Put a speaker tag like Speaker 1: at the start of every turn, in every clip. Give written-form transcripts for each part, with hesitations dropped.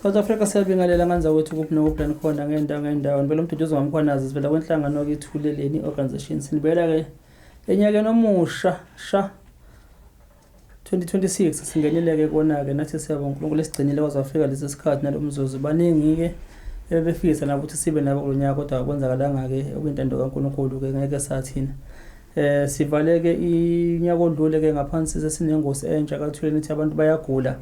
Speaker 1: South Africa, siyabingelela nganza kwethu kuphi nokuphi la nikhona ngendawo ngendawo. Nibela uMduduzi waMkhwanazi, sivela kwenhlangano ke Organization. Sinibela ke enyakeni omusha sha 2026, singenile-ke kona-ke. Nathi siyabonga uNkulunkulu esigcinile kwaze wafika lesi sikhathi nalo mzuzu. Baningi-ke ebebefisa nabo ukuthi sibe nabo kulo nyaka, kodwa kwenzakalanga-ke, okuyintando kaNkulunkulu-ke, ngeke sathina. Sivaleke inyaka odlule-ke ngaphansi sesinengosi entsha kaThuleni, ukuthi abantu bayagula.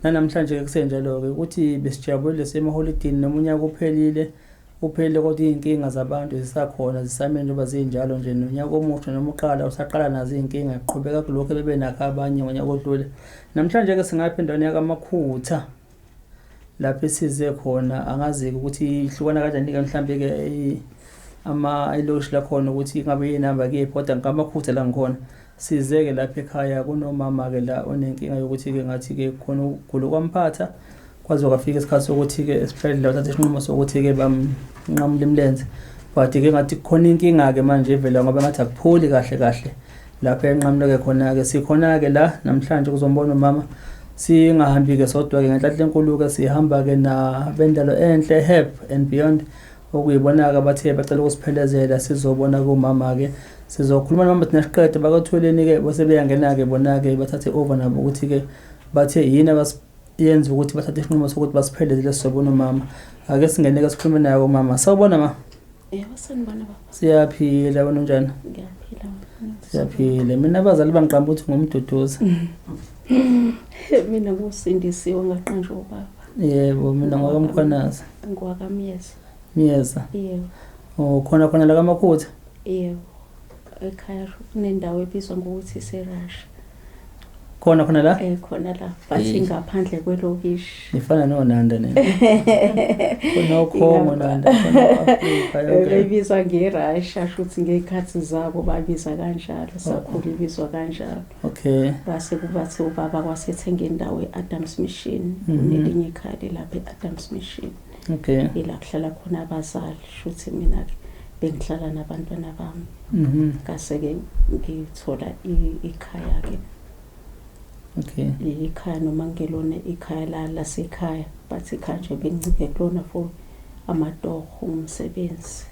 Speaker 1: Nanamhlanje-ke kusenjalo-ke, ukuthi besijabulile semaholidini noma unyaka uphelile, uphelile, kodwa iy'nkinga zabantu zisakhona, zisamile njengoba zinjalo nje. Nonyaka omusha noma uqala, usaqala nazo iy'nkinga, qhubeka kulokhu ebebenakho abanye ngonyaka odlule. Namhlanje-ke singapha endaweni yakaMakhutha lapho esize khona. Angazi-ke ukuthi ihlukana kanjani-ke, mhlambe-ke ama ilokishi lakhona, ukuthi ngabe inamba kuyiphi, kodwa ngamakhutha la ngikhona. Size-ke lapha ekhaya kunomama-ke la onenkinga yokuthi-ke ngathi-ke khona ukugula kwamphatha kwaze kwafika isikhathi sokuthi-ke esibhedlela bathatha isinqumo sokuthi-ke bamnqamule imilenze, but-ke ngathi kukhona inkinga-ke manje evela ngoba ngathi akupholi kahle kahle lapho enqamuleke khona-ke. Sikhona-ke la namhlanje kuzombona umama. Singahambi-ke sodwa-ke, ngenhlanhla enkulu-ke sihamba-ke nabendalo enhle Help and Beyond, okuyibona-ke abathe bacela ukusiphelezela sizobona kumama-ke. Sizokhuluma nomama thina siqede, bakaThuleni-ke bese beyangena-ke bona-ke, bathathe over nabo ukuthi-ke bathe yini abasiyenza ukuthi bathathe isinqumo sokuthi basiphelezele sizobona umama. Ake singene-ke sikhulume naye umama. Sawubona, ma.
Speaker 2: Yebo, sanibona, baba.
Speaker 1: Siyaphila, wena unjani?
Speaker 2: Ngiyaphila.
Speaker 1: Siyaphila. Mina abazali bangiqamba ukuthi nguMduduzi.
Speaker 2: Mina nguSindisiwe, ngaqanjwa ubaba.
Speaker 1: Yebo, mina ngwakaMkhwanazi.
Speaker 2: NgwakaMyeza.
Speaker 1: Myeza.
Speaker 2: Yebo.
Speaker 1: Oh, khona khona la kaMakhutha.
Speaker 2: Yebo. Ekhaya kunendawo ebizwa ngokuthi iseRussia.
Speaker 1: Khona khona la?
Speaker 2: Eh, khona la. Bathi ngaphandle kwelokishi.
Speaker 1: Nifana noNanda nina. Kunokhongo Nanda, khona Afrika yonke.
Speaker 2: Bebizwa ngeRussia, shuthi ngey'khathi zabo babiza kanjalo. Sakhula ibizwa kanjalo. Base kubathe ubaba kwasethenga indawo e-Adams Mission. Kunelinye ikhaya lapha e-Adams Mission. Ila kuhlala khona abazali, shuthi mina-ke bengihlala nabantwana bami. Ngase-ke ngithola ikhaya-ke. Ikhaya noma kungelona ikhaya la lasekhaya, but ikhaya nje bengincike kulona for amatoho, umsebenzi.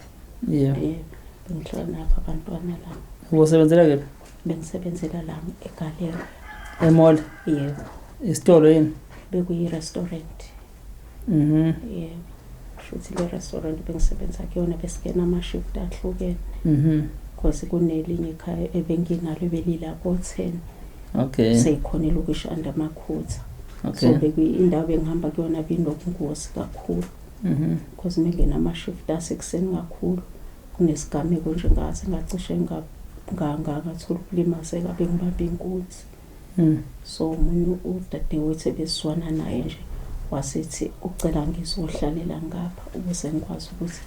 Speaker 2: Bengihlala nabo abantwana la.
Speaker 1: Ubusebenzela kephi?
Speaker 2: Bengisebenzela la eGalleria.
Speaker 1: E-mall?
Speaker 2: Yebo.
Speaker 1: Isitolo yini?
Speaker 2: Bekuyi-restaurant. Yebo. Futhi le restaurant bengisebenza kuyona besikena ama-shift ahlukene. Because kunelinye ikhaya ebenginalo ebelila ko-10. Seyikhona ilokishi under Makhutha. So bekuyindawo bengihamba kuyona binobungozi kakhulu. Because mengena ama-shift asekuseni kakhulu, kunesigameko nje ngaze ngacishe ngathola ukulimazeka, bengibambe inkunzi. So omunye udadewethu ebesizwana naye nje wasethi ucela ngizohlalela ngapha ukuze ngikwazi ukuthi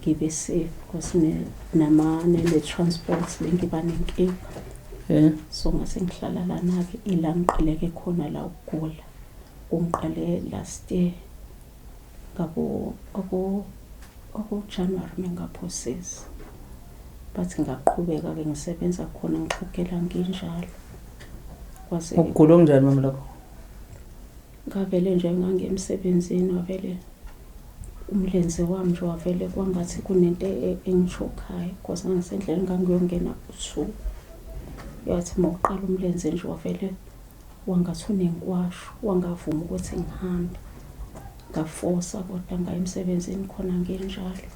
Speaker 2: ngibe safe, because nama ne-transport bengiba nenkinga. So ngase ngihlala lana-ke, ila ngiqaleke khona la ukugula. Kungiqale last year ngabo abo January mengaphosisi. But ngaqhubeka-ke ngisebenza khona, ngixhugela nginjalo.
Speaker 1: Kwase Ukugula okunjani, mama, lokho?
Speaker 2: Ngavele nje ngangiya emsebenzini, wavele umlenze wami nje wavele kwangathi kunento engishokhayo, because ngangisendleleni ngangiyongena ku-2. Yathi uma uqala umlenze nje wavele wangathi unenkwashu, wangavuma ukuthi ngihambe. Ngafosa kodwa ngaya emsebenzini khona nginjalo.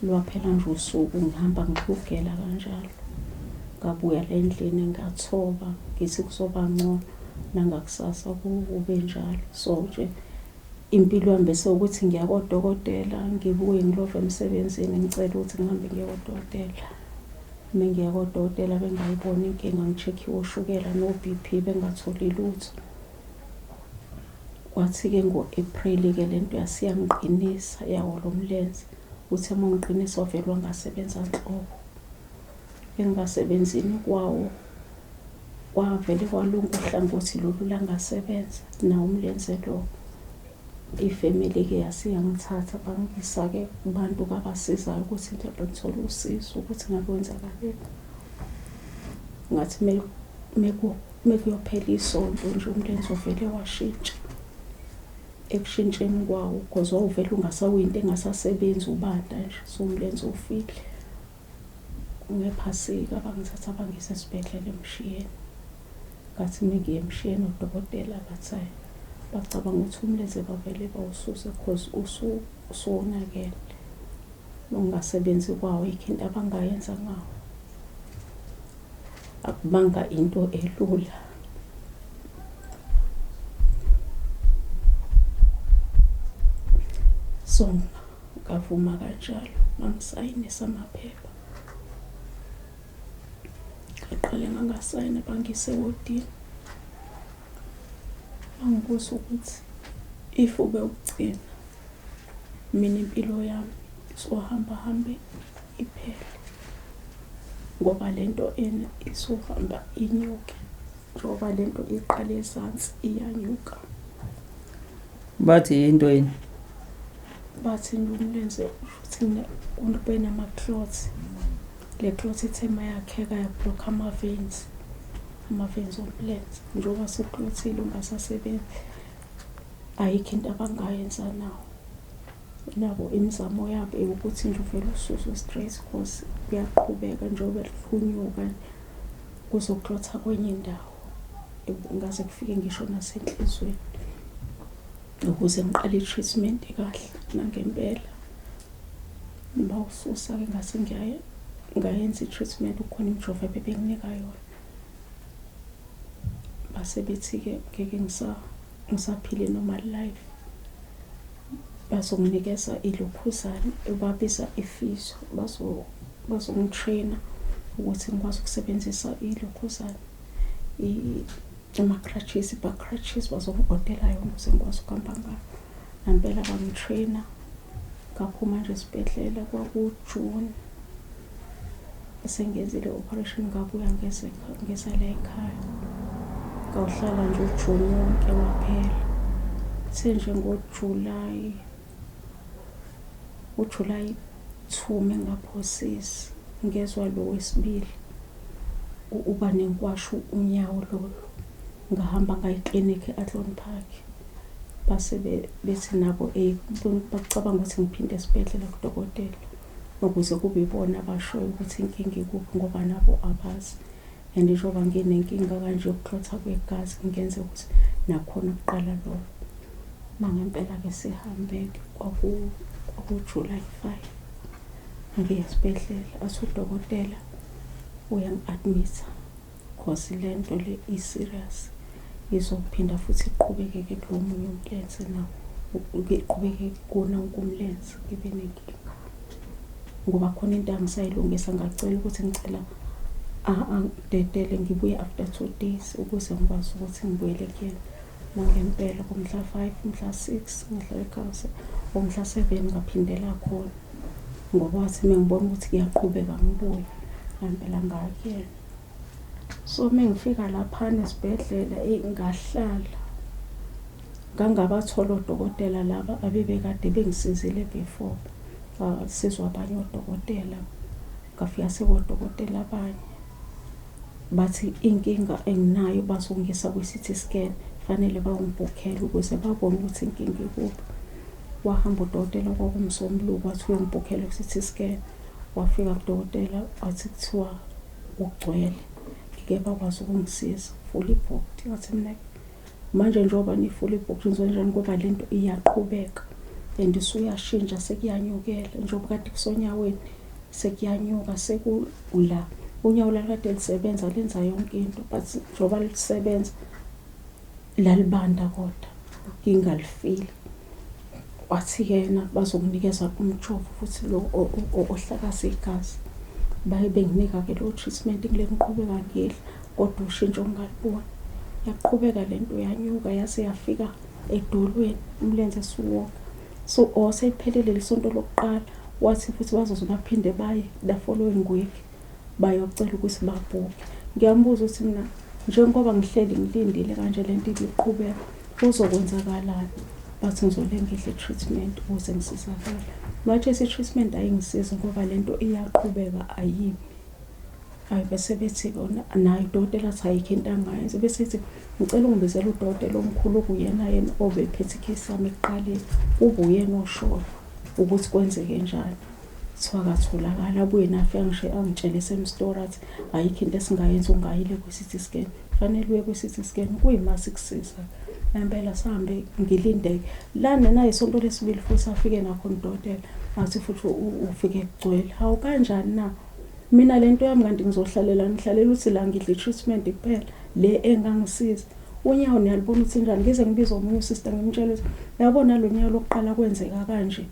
Speaker 2: Lwaphela nje usuku ngihamba ngixhugela kanjalo. Ngabuya la endlini ngathoba, ngithi kuzoba ngcono, nangakusasa kube njalo. So nje impilo yami bese ukuthi ngiya kodokotela, ngibuye ngilove emsebenzini, ngicela ukuthi ngihambe ngiye kodokotela. Uma ngiya kodokotela bengayiboni inkinga, ngi-check-iwe oshukela no-BP, bengatholi lutho. Kwathi-ke ngo-April-ke lento yasiyangiqinisa yawo lo mlenze. Uthe uma ungiqinisa wavele wangasebenza nhlobo. Engasebenzini kwawo kwavele kwalunga uhlangothi lolu langasebenza nawo umlenze lo. Ifemeli-ke yasiyangithatha bangisa-ke kubantu abasizayo ukuthi mhlawumbe ngithole usizo ukuthi ngabe kwenzakaleni. Ngathi mekuyophela isonto nje umlenze uvele washintsha. Ekushintsheni kwawo cause wawuvele ungasawinto engasasebenzi ubanda nje, so umlenze ufile. Ngephasika bangithatha bangisa esibhedlela eMshiyeni. Ngathi uma ngiya eMshiyeni odokotela bathi hhayi, bacabanga ukuthi umlenze bavele bawususe cause usuwonakele. Nokungasebenzi kwawo ayikho into abangayenza ngawo. Akubanga into elula. So ngavuma kanjalo, bangisayinisa amaphepha. Ngaqale ngangasayina bangise ewodini. Bangibuza ukuthi if ube ugcina mina impilo yami izohamba hambe iphele ngoba lento ena izohamba inyuke njengoba lento iqale ezansi iyanyuka.
Speaker 1: Bathi into yini?
Speaker 2: Bathi nje umlenze futhi ube nama-clots. Le clot ithe mayakheka yablokha ama-veins, ama-veins omlenze. Njengoba suklothile ungasasebenzi, ayikho into abangayenza nawo. Nabo imizamo yabo ukuthi nje uvele ususwe straight cause kuyaqhubeka njengoba kunyuka kuzoklotha kwenye indawo. Ngaze kufike ngisho nasenhlizweni. Ukuze ngiqale i-treatment kahle nangempela. Bawususa-ke ngase ngiyaye ngayenza i-treatment kukhona imijovo ebebenginika yona. Base bethi-ke ngeke ngisaphila i-normal life. Bazonginikeza ilokhuzana ebabiza i-physio, bazongi-train-a ukuthi ngikwazi ukusebenzisa ilokhuzana, ama-crutches, i-back crutches bazongi-odela yona ukuze ngikwazi ukuhamba ngayo. Ngempela bangi-train-a ngaphuma nje esibhedlela kwaku-June. Sengiyenzile i-operation ngabuya ngeza la ekhaya. Ngawuhlala nje uJuni wonke waphela. Kuthe nje ngoJulayi, uJulayi 2 mengingaphosisi, ngezwa lo wesibili uba nenkwashu unyawo lolu. Ngahamba ngaya eklinikhi e-Athlone Park. Base bethi nabo bacabanga ukuthi ngiphinde esibhedlela kudokotela ukuze kube ibona abashoyo ukuthi inkinga ikuphi ngoba nabo abazi. And njengoba nginenkinga kanje yokuklotha kwegazi kungenzeka ukuthi nakhona kuqala lokho. Mangempela-ke sihambe-ke kwaku-July 5 ngiya esibhedlela, athi udokotela uyangi-admit-a cause le nto le i-serious, izophinda futhi iqhubekeke kulo munye umlenze nawo, iqhubeke kuwona wonke umlenze ngibe nenkinga. Ngoba khona into angisayilungisa ngacela ukuthi ngicela angidedele ngibuye after 2 days ukuze ngikwazi ukuthi ngibuyele kuyena. Nangempela ngomhla 5, mhla 6 ngihlala ekhaya, ngomhla 7 ngaphindela khona ngoba wathi uma ngibona ukuthi kuyaqhubeka ngibuye, ngempela ngaya kuyena. So uma ngifika laphana esibhedlela eyi ngahlala, ngangabathola odokotela laba abebekade bengisizile before. Ngasizwa abanye odokotela, ngafika sekodokotela abanye. Bathi inkinga enginayo bazongisa kwi-CT scan, fanele bayongibhukhela ukuze babone ukuthi inkinga ikuphi. Wahamba udokotela kwakuwumsombuluko wathi uyongibhukhela kwi-CT scan. Wafika kudokotela wathi kuthiwa kugcwele, ngeke bakwazi ukungisiza, fully booked. Ngathi mina manje njengoba ni-fully booked ngizoyenzenjani ngoba lento iyaqhubeka and isuyashintsha sekuyanyukela njengoba kade kusonyaweni sekuyanyuka sekula. Unyawo lalukade lisebenza lenza yonke into but njengoba lisebenza lalibanda kodwa ngingalifili. Wathi yena bazokunikeza umjovo futhi lo ohlakaza igazi. Baye benginika-ke leyo treatment ngile ngiqhubeka ngidla kodwa ushintsho ngingaluboni. Yaqhubeka lento yanyuka yaze yafika edolweni umlenze suwonke. So osekuphelile lisonto lokuqala wathi futhi bazoze baphinde baye the following week bayocela ukuthi babhukhe. Ngiyambuza ukuthi mina njengoba ngihleli ngilindile kanje lento ibiqhubeka kuzokwenzakalani? Bathi ngizole ngidle i-treatment ukuze ngisizakale. Manje i-treatment ayingisizi ngoba lento iyaqhubeka ayimi. Hhayi bese bethi bona naye udokotela athi ayikho into angayenza. Bese ethi ngicela ungibizele udokotela omkhulu okuyena yena obephethe ikhesi yami ekuqaleni, kube uyena oshoyo ukuthi kwenzeke njani. Kuthiwa akatholakali, abuye nafika ngisho angitshele same story athi ayikho into esingayenza ungayile kwi-C_T scan. Kufanele uye kwi-C_T scan kuyima sikusiza. Ngempela sihambe ngilinde-ke. Lana nayisonto lesibili futhi afike nakhona udokotela athi futhi ufike kugcwele. Hawu kanjani na? Mina le nto yami kanti ngizohlalela ngihlalela ukuthi la ngidla i-treatment kuphela le engangisiza. Unyawo niyalibona ukuthi njani ngize ngibize omunye usister ngimtshele ukuthi uyabona lo nyawo lokuqala kwenzeka kanje.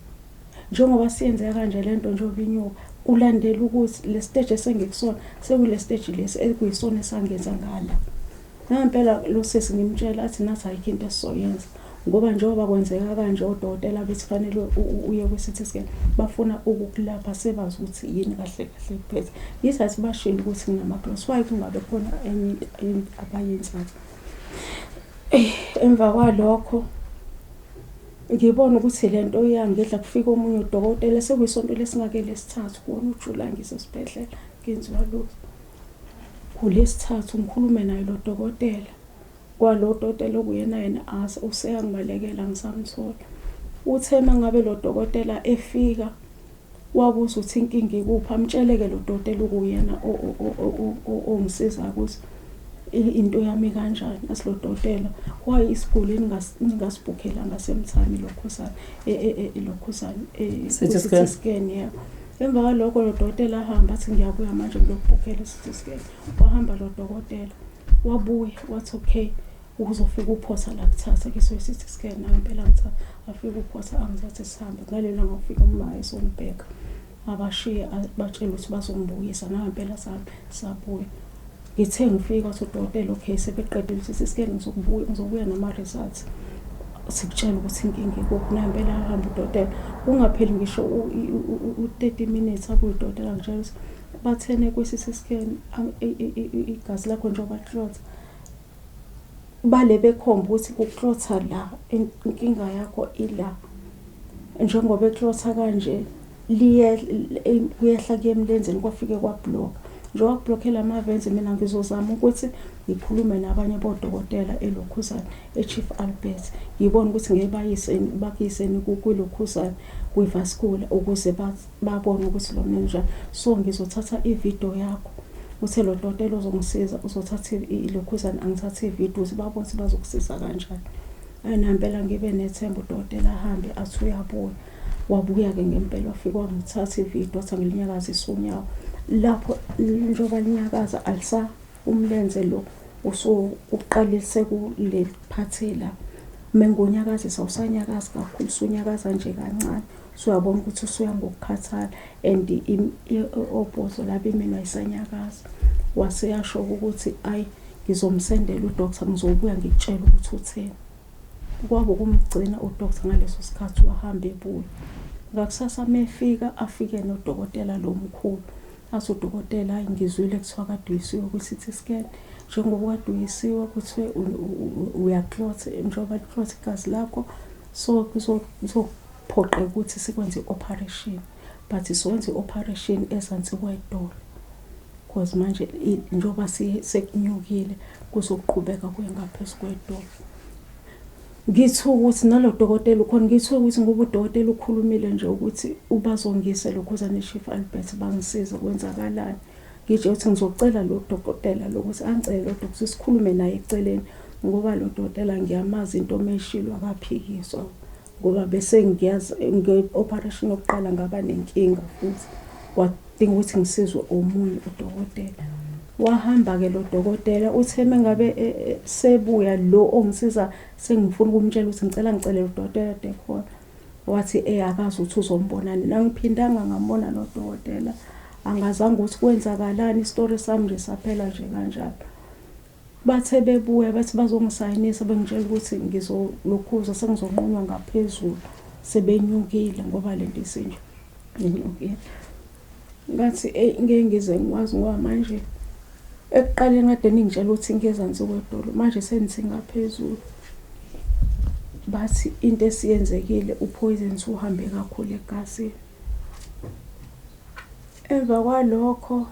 Speaker 2: Njengoba siyenzeka kanje le nto njengoba inyuka kulandela ukuthi le stage esengikusona sekule stage lesi ekuyisona esangenza ngala. Nangempela lo sisi ngimtshela athi nathi ayikho into esizoyenza ngoba njengoba kwenzeka kanje odokotela bethi fanele uye kwi-CT scan bafuna ukukulapha sebazi ukuthi yini kahle kahle kuphethe. Yithi athi bashilo ukuthi nginama-clots why kungabe khona enye into abayenzayo. Emva kwalokho ngibona ukuthi le nto iyangidla kufika omunye udokotela sekuyisonto lesingake lesithathu kuwona uJulayi ngisesibhedlela ngenziwa lutho. Kulesithathu ngikhulume naye lo dokotela kwalo dokotela okuyena yena useyangibalekela ngisamthola. Uthe uma ngabe lo dokotela efika wabuza ukuthi inkinga ikuphi, amtshele-ke lo dokotela okuyena ongisiza ukuthi into yami kanjani. Athi lo dokotela why isiguli ningasibhukhelanga same time lokhuzana lokhuzana
Speaker 1: CT
Speaker 2: scan yeah. Emva kwalokho lo dokotela ahamba athi ngiyabuya manje ngiyokubhukhela i-CT scan. Wahamba lo dokotela wabuya wathi okay uzofika uphosa la kuthatha kiso i-CT scan ngempela ngithatha afika uphosa angithathe sihambe. Ngalelo langa ufika uma esongibheka abashiye batshela ukuthi bazongibuyisa nangempela sahambe sabuya. Ngithe ngifika wathi udokotela okay sebeqedile i-CT scan ngizokubuya ngizobuya nama-results sikutshela ukuthi inkinga ikuphi. Nangempela ahamba udokotela kungapheli ngisho u-30 minutes abuye udokotela angitshela ukuthi bathene kwi-CT scan igazi lakho njengoba li-clot-a bale bekhomba ukuthi ku-clot-a la inkinga yakho ila. Njengoba e-clot-a kanje liye kuyehla kuye emlenzeni kwafike kwa-block-a. Njengoba ku-block-e lama-veins mina ngizozama ukuthi ngikhulume nabanye bodokotela elokhuzana e-Chief Albert ngibone ukuthi ngeke bayise bakuyiseni kwilokhuzana kwi-vascular ukuze babone ukuthi lo njani. So ngizothatha ividiyo yakho uthe lo dokotela ozongisiza uzothatha ilokhuzana angithathe ividiyo ukuthi babone ukuthi bazokusiza kanjani. Hhayi nangempela ngibe nethemba udokotela ahambe athi uyabuya. Wabuya-ke ngempela wafika wangithatha ividiyo wathi angilinyakazise unyawo. Lapho njengoba linyakaza alisa umlenze lo uqalise kule phathi la. Mengunyakazisa awusanyakazi kakhulu usunyakaza nje kancane. Usuyabona ukuthi usuya ngokukhathala and obhozo laba iminwe ayisanyakazi. Wase eyasho ukuthi ayi ngizomsendela u-doctor ngizobuya ngikutshele ukuthi utheni. Kwaba ukumgcina u-doctor ngaleso sikhathi wahamba ebuya. Ngakusasa mefika afike nodokotela lo mkhulu. Athi udokotela hayi ngizwile kuthiwa kade uyisiwe kwi-CT scan. Njengoba kade uyisiwe kuthiwe uya-clot njengoba li-clot igazi lakho so kuzophoqeka ukuthi sikwenze i-operation but sizowenza i-operation ezansi kwedolo. Cause manje njengoba sekunyukile kuzoqhubeka kuye ngaphezu kwedolo. Ngithuka ukuthi nalo dokotela ukhona ngithuka ukuthi ngoba udokotela ukhulumile nje ukuthi ubazongisa lokhuzana e-Chief Albert bangisize kwenzakalani. Ngitshe ukuthi ngizocela lo dokotela lo ukuthi angicele lo dokotela sikhulume naye eceleni ngoba lo dokotela ngiyamazi into meyishilo akaphikiswa ngoba bese ngiyazi nge-operation yokuqala ngaba nenkinga futhi kwadinga ukuthi ngisizwe omunye udokotela. Wahamba-ke lo dokotela uthe mengabe sebuya lo ongisiza sengifuna ukumtshela ukuthi ngicela ngicele lo dokotela ade khona. Wathi akazi ukuthi uzombona nini. Angiphindanga ngambona lo dokotela. Angazange ukuthi kwenzakalani isitori sami nje saphela nje kanjalo. Bathe bebuya bathi bazongisayinisa bengitshela ukuthi ngizolokhuza sengizonqunywa ngaphezulu sebenyukile ngoba lento isinje inyukile. Ngathi eyi ngeke ngize ngikwazi ngoba manje ekuqaleni kade ningitshela ukuthi ngezansi kwedolo manje senithi ngaphezulu. Bathi into esiyenzekile u-poison usuhambe kakhulu egazini. Emva kwalokho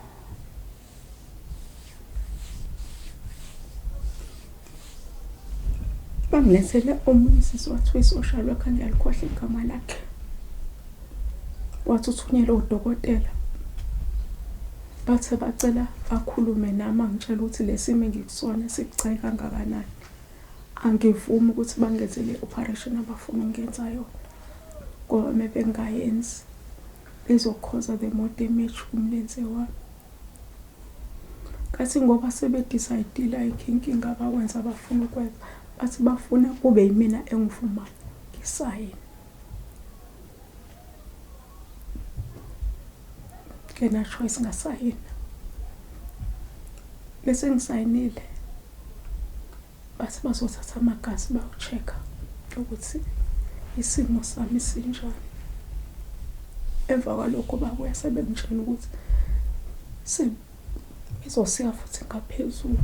Speaker 2: Bangilethele omunye usisi wathi uyi-social worker, ngiyalikhohlwa igama lakhe. Wathi uthunyelwe udokotela. Bathe bacela akhulume nami angitshela ukuthi le simo engikusona sibucayi kangakanani. Angivumi ukuthi bangenze le operation abafuna ukungenza yona. Ngoba uma bengayenzi izokhoza the more damage kumlenze wami. Ngathi ngoba sebe-decide-ile ayikho inkinga abakwenza abafuna ukwenza. Bathi bafuna kube yimina engivumayo ngisayine. Ngena choice ngasayina. Bese ngisayinile bathi bazothatha amagazi bayo-check-a ukuthi isimo sami sinjani. Emva kwalokho babuya sebengitshela ukuthi izosiya futhi ngaphezulu.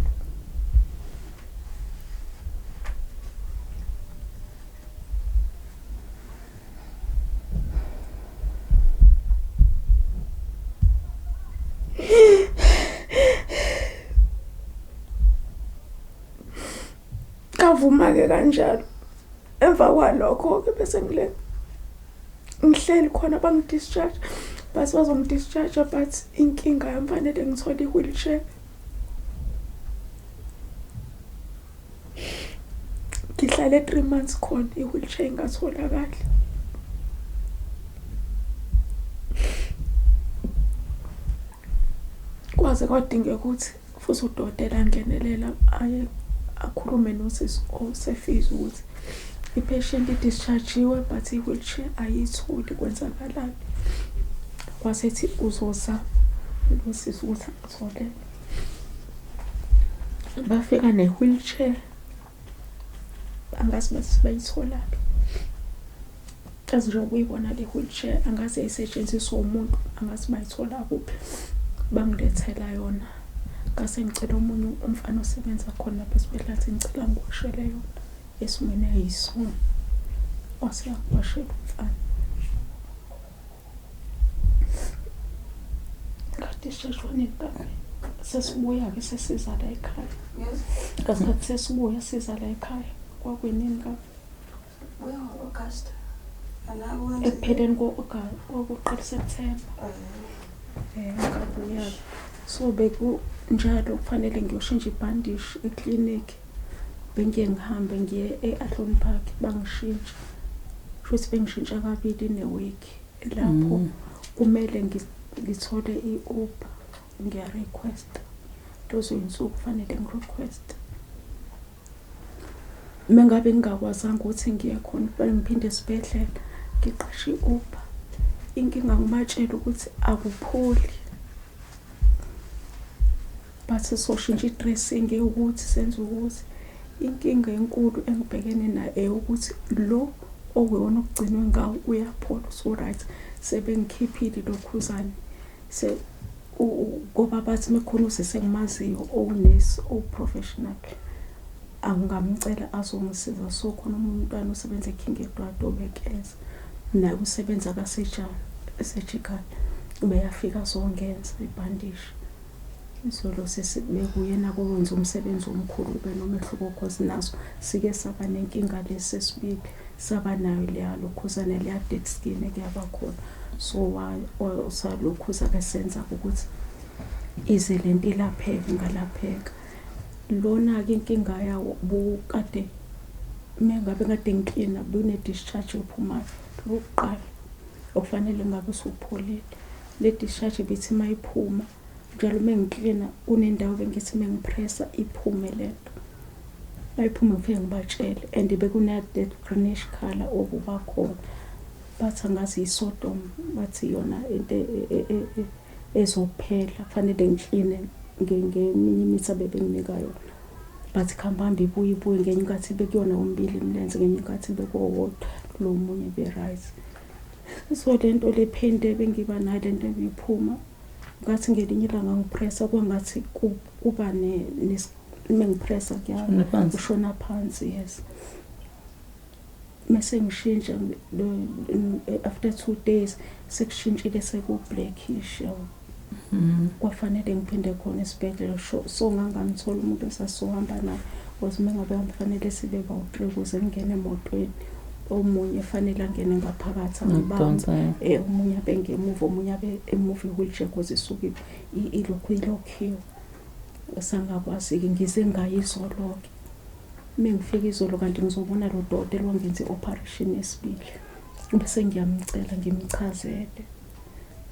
Speaker 2: Ngavuma-ke kanjalo. Emva kwalokho-ke bese ngile ngihleli khona bangi-discharge bathi bazongi-discharge but inkinga yami fanele ngithole i-wheelchair. Ngihlale 3 months khona i-wheelchair ingatholakali. Kwaze kwadingeka ukuthi futhi udokotela angenelela aye akhulume nosisi osefisa ukuthi i-patient i-discharge-iwe but i-wheelchair ayiyitholi kwenzakalani. Wasethi uzozama lo sisi ukuthi angitholele. Bafika ne-wheelchair angazi bathi bayitholaphi. Yazi njengoba uyibona le wheelchair angazi yayisetshenziswa umuntu angazi bayithola kuphi. Bangilethela yona. Ngase ngicela omunye umfana osebenza khona lapha esibhedlela athi ngicela ngiwashele yona esimweni eyisona. Wase uyangiwashela umfana. Nga-discharge-wa nini kambe? Sesibuya-ke sesiza la ekhaya. Ngesikhathi sesibuya siza la ekhaya kwakuyinini kambe?
Speaker 3: Buya ngo-August.
Speaker 2: Ekupheleni kwakuqala September. Ngabuya. So bekunjalo kufanele ngiyoshintsha ibhandishi eklinikhi. Bengiye ngihambe ngiye e-Athlone Park bangishintshe. Shuthi bengishintsha kabili in a week. Lapho kumele ngithole i-Uber ngiya-request. Lezo iy'nsuku kufanele ngi-request. Uma ngabe ngingakwazanga ukuthi ngiye khona kufanele ngiphinde esibhedlela ngiqashe i-Uber. Inkinga ngibatshele ukuthi akupholi. Bathi soshintsha i-dressing ewukuthi senze ukuthi. Inkinga enkulu engibhekene nayo eyokuthi lo okuyiwona okugcinwe ngawo uyaphola usu-right. Sebengikhiphile ilokhuzane ngoba bathi mekukhona usisi engimaziyo owunesi owu-professional angingamcela azongisiza. So khona omunye umntwana osebenza e-King Edward obekeza naye usebenza ka-surgical ubeyafika azongenza ibhandishi. So lo sisi bekuyena owenza umsebenzi omkhulu kube nomehluko cause naso sike saba nenkinga lesi sesibili saba nayo leya lokhuzane leya dead skin eke yaba khona. So salokhuza-ke senza ukuthi ize lento ilapheke ingalapheka. Lona-ke inkinga yawo bukade mengabe kade ngiklina bune-discharge ephumayo lokuqala okufanele ngabe usupholile. Le discharge ibithi mayiphuma njalo mengiklina kunendawo bengithi mengipressa iphume lento. Mayiphuma ngifike ngibatshele and bekuna that greenish colour obuba khona. Bathi angazi i-sodom bathi yona into ezophela kufanele ngikline ngeminye imithi abebenginika yona. But kuhamba hambe ibuye ibuye ngenye inkathi bekuyona yombili imilenze ngenye inkathi bekowodwa lo munye be-right. So lento le pain le bengiba nayo lento ebiphuma ngathi ngelinye ilanga ngipressa kwangathi kuba mengipressa
Speaker 1: Shona phansi.
Speaker 2: kushona phansi, yes. Mase ngishintsha after 2 days sekushintshile seku-blackish yabo. Kwafanele ngiphinde khona esibhedlela so ngangamthola umuntu esasizohamba naye. Because uma ngabe kufanele sibe bawu-three ukuze ngingene emotweni, omunye fanele angene ngaphakathi angibambe, omunye abe ngemuva, omunye abe emuva i-wheelchair cause isuke ilokhu ilokhiwe. Sangakwazi-ke ngize ngayo izolo-ke. Uma ngifika izolo kanti ngizobona lo dokotela wangenza i-operation yesibili. Bese ngiyamcela ngimchazele.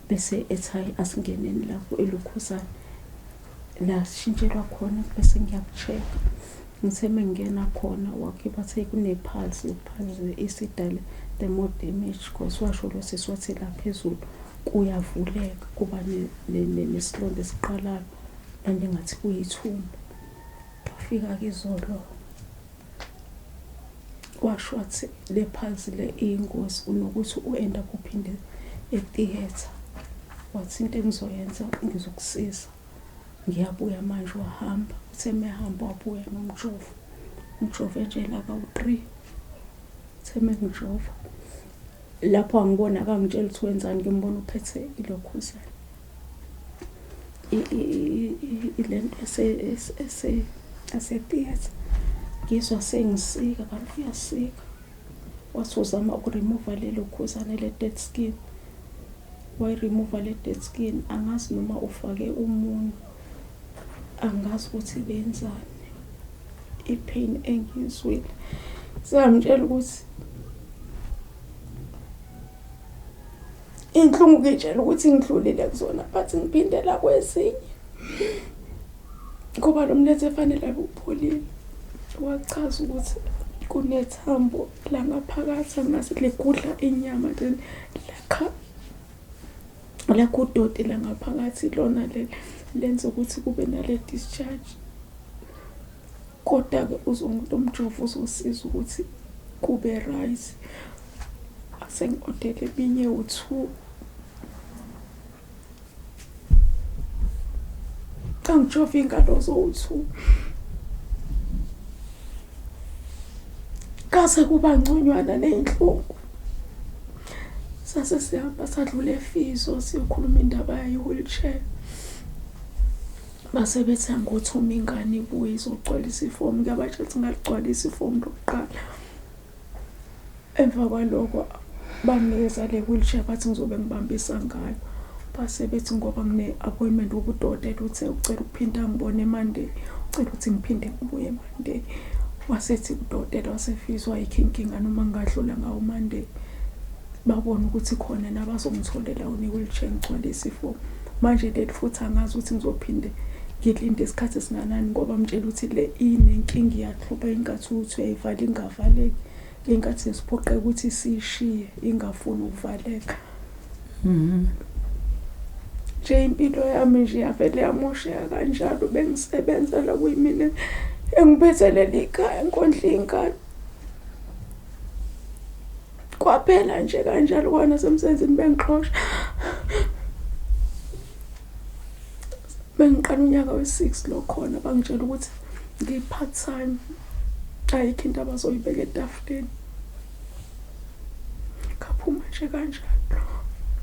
Speaker 2: Bese ethi hhayi asingeneni lapho elokhuzana. La sishintshelwa khona bese ngiyaku-check-a. Ngithe uma ngingena khona wakhipha athe kune-pulse, i-pulse isidale the more damage cause washo lo sisi wathi la phezulu kuyavuleka kuba nesilonda esiqalayo and ngathi kuyithumba. Wafika-ke izolo washo wathi le pulse le iyingozi unokuthi u-end up uphinde e-theatre. Wathi into engizoyenza ngizokusiza. Ngiyabuya manje wahamba. Uthe mehamba wabuya nomjovo. Umjovo entshela kawu-three. Uthe mengijova lapho angibona akangitshela ukuthi wenzani ngimbona uphethe ilokhuzana. Ilento ese-theatre. Ngizwa sengisika kanti uyasika. Wathi uzama uku-remove lelo khuzane le-dead skin. Wayi-remove le dead skin, angazi noma ufake umunwe, angazi ukuthi benzani. I-pain engiyizwile. Seyamtshela ukuthi inhlungu ngitshela ukuthi ngidlulile kuzona but ngiphindela kwezinye. Ngoba lo mlenze efanele abe upholile. Wachaza ukuthi kunethambo la ngaphakathi angazi ligudla inyama then lakha lakha udoti la ngaphakathi lona leli lenza ukuthi kube nale discharge. Kodwa-ke uzomuntu umjovo uzosiza ukuthi kube right. Sengi-odele eminye u-two. Angijova iy'ngalo zowu-two. Ngase kuba ngconywana ney'nhlungu. Sase sihamba sadlula eFiso siyokhuluma indaba ye-wheelchair. Base bethi angothuma ingane ibuye izogcwalisa ifomu. Ngiyabatshela ukuthi ngaligcwalisa ifomu lokuqala. Emva kwaloko banginikeza le wheelchair bathi ngizobe ngibambisa ngayo. Base bethi ngoba ngine-appointment wokudokotela uthe ucela ukuphinda angibone Monday, ucela ukuthi ngiphinde ngibuye Monday. Wasethi udokotela waseFiso ayikho inkinga noma ngingadlula ngawo Monday. Babone ukuthi khona nabazongitholela yona i-wheelchair ngigcwalise ifomu. Manje leli futhi angazi ukuthi ngizophinde ngilinde isikhathi esingakanani ngoba mtshela ukuthi le inenkinga iyahlupha inkathi ukuthi uyayivala ingavaleki. Inkathi siphoqeka ukuthi siyishiye ingafuni ukuvaleka. Nje impilo yami nje yavele yamosheka kanjalo. Bengisebenzela kuyimina engiphethelela ikhaya ngikondla iy'ngane. Kwaphela nje kanjalo kwanasemsebenzini bengixosha. Bengiqala unyaka we-six lo khona bangitshela ukuthi ngiyi-part time, ayikho into abazoyibeka etafuleni. Ngaphuma nje kanjalo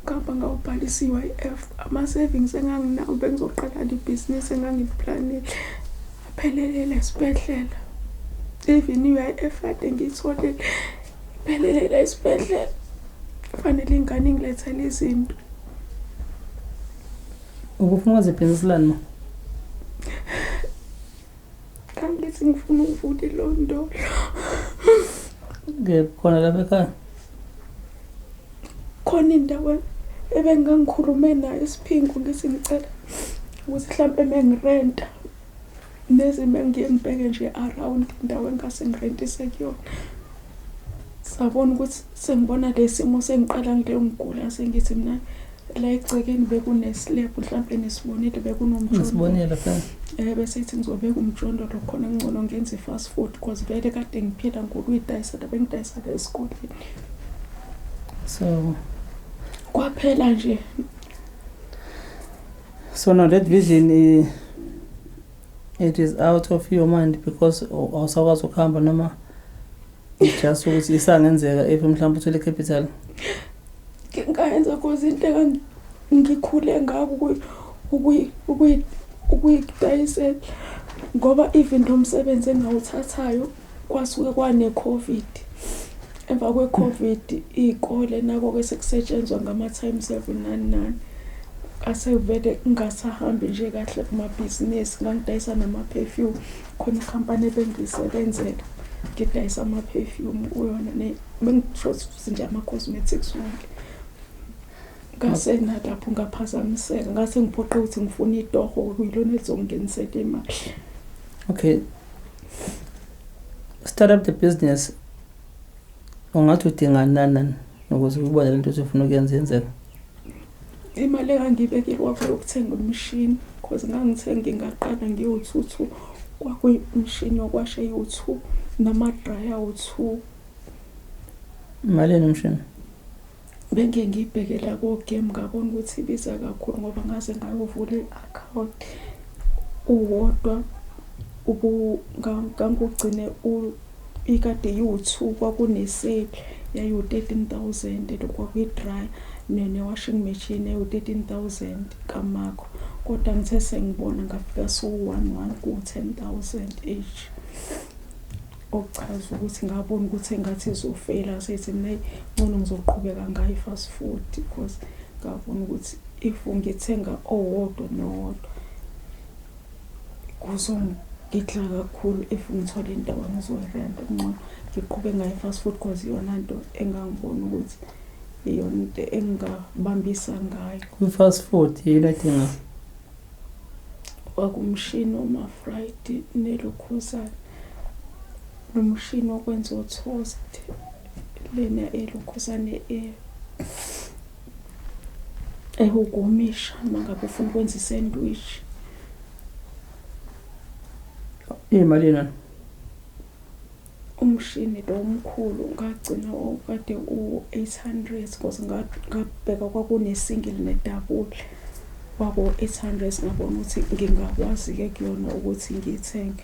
Speaker 2: ngihamba ngawubhalisa i-U_I_F. Ama-savings enganginawo bengizoqala ibhizinisi engangiliplanile aphelelele esibhedlela. Even i-U_I_F kade ngiyitholile iphelelele esibhedlela. Kufanele ingane ingilethele izinto.
Speaker 1: Ubufuna ukwenza ibhizinisi lani ma?
Speaker 2: Ngangithi ngifuna ukuvula ilondolo.
Speaker 1: Khona lapha ekhaya?
Speaker 2: Khona indawo ebengangikhulume nayo isiphingo ngithi ngicela ukuthi mhlampe mengirenta nezimo engiye ngibheke nje around indawo engase ngirentise kuyona. Sabona ukuthi sengibona le simo sengiqala ngileyo ngigula sengithi mina la egcekeni bekune-slab mhlampe nisibonile bekunomjondolo.
Speaker 1: Ngisibonile phela.
Speaker 2: Bese ithi ngizobeka umjondolo khona ngcono ngenze i-fast food because vele kade ngiphila ngokuyidayisela bengidayisela esikoleni.
Speaker 1: So
Speaker 2: kwaphela nje.
Speaker 1: So now that vision it is out of your mind because awusakwazi ukuhamba noma it's just ukuthi isangenzeka if mhlawumbe uthole capital.
Speaker 2: Ngingayenza cause into ngikhule ngako ukuyidayisela. Ngoba even lo msebenzi engawuthathayo kwasuke kwane-COVID. Emva kwe-COVID iy'kole nako-ke sekusetshenzwa ngama-time seven nani nani. Asevele ngingasahambi nje kahle kumabhizinisi, ngangidayisa nama-perfume. Khona ikhampani ebengiyisebenzela ngidayisa ama-perfume kuyona, bengisho nje ama-cosmetics wonke. Ngase nalapho ngaphazamiseka, ngase ngiphoqe ukuthi ngifune itoho okuyilona elizongingenisela imali.
Speaker 1: Okay, start up the business, ungathi udinga nani nani ukuze ubone lento ofuna ukuyenza yenzeka?
Speaker 2: Imali engangiyibekile kwakuyokuthenga umshini, cause ngangithe ngingaqala ngiwu-two, kwakuyimishini yokuwasha eyiwu-two nama-dryer awu-two.
Speaker 1: Malini umshini?
Speaker 2: Bengike ngiyibheke la ko-Game, ngabona ukuthi ibiza kakhulu ngoba ngaze ngayovula i-akhawunti. Uwodwa ngangugcine ikade iwu-two, kwakune-sale yayiwu-13 000, lokhu kwakuyi-dryer ne-washing machine ewu-13 000 kaMakro. Kodwa ngithe sengibona ngafika sewu-one one kuwu-10 000 each. Okuchaza ukuthi ngabona ukuthi engathi izofeyila, sethi mina eyi ngcono ngizoqhubeka ngayo i-fast food, because ngabona ukuthi if ngithenga owodwa nowodwa kuzongidla kakhulu. If ngithola indawo engizoyirenta, kungcono ngiqhubeke ngayo i-fast food, cause iyona nto engangibona ukuthi iyona into engingabambisa ngayo.
Speaker 1: Kwi-fast food yini odinga?
Speaker 2: Kwakumshini wama-fried nelokhuzana, nomshini wokwenza o-toast, lena elokhuzane ewukumisha uma ngabe ufuna ukwenza i-sandwich.
Speaker 1: Iyimalini wona?
Speaker 2: Umshini lo omkhulu ngagcina okade u-800, cause ngabheka kwakune-single ne-double, kwaku-800. Ngabona ukuthi ngingakwazi-ke kuyona ukuthi ngiyithenge.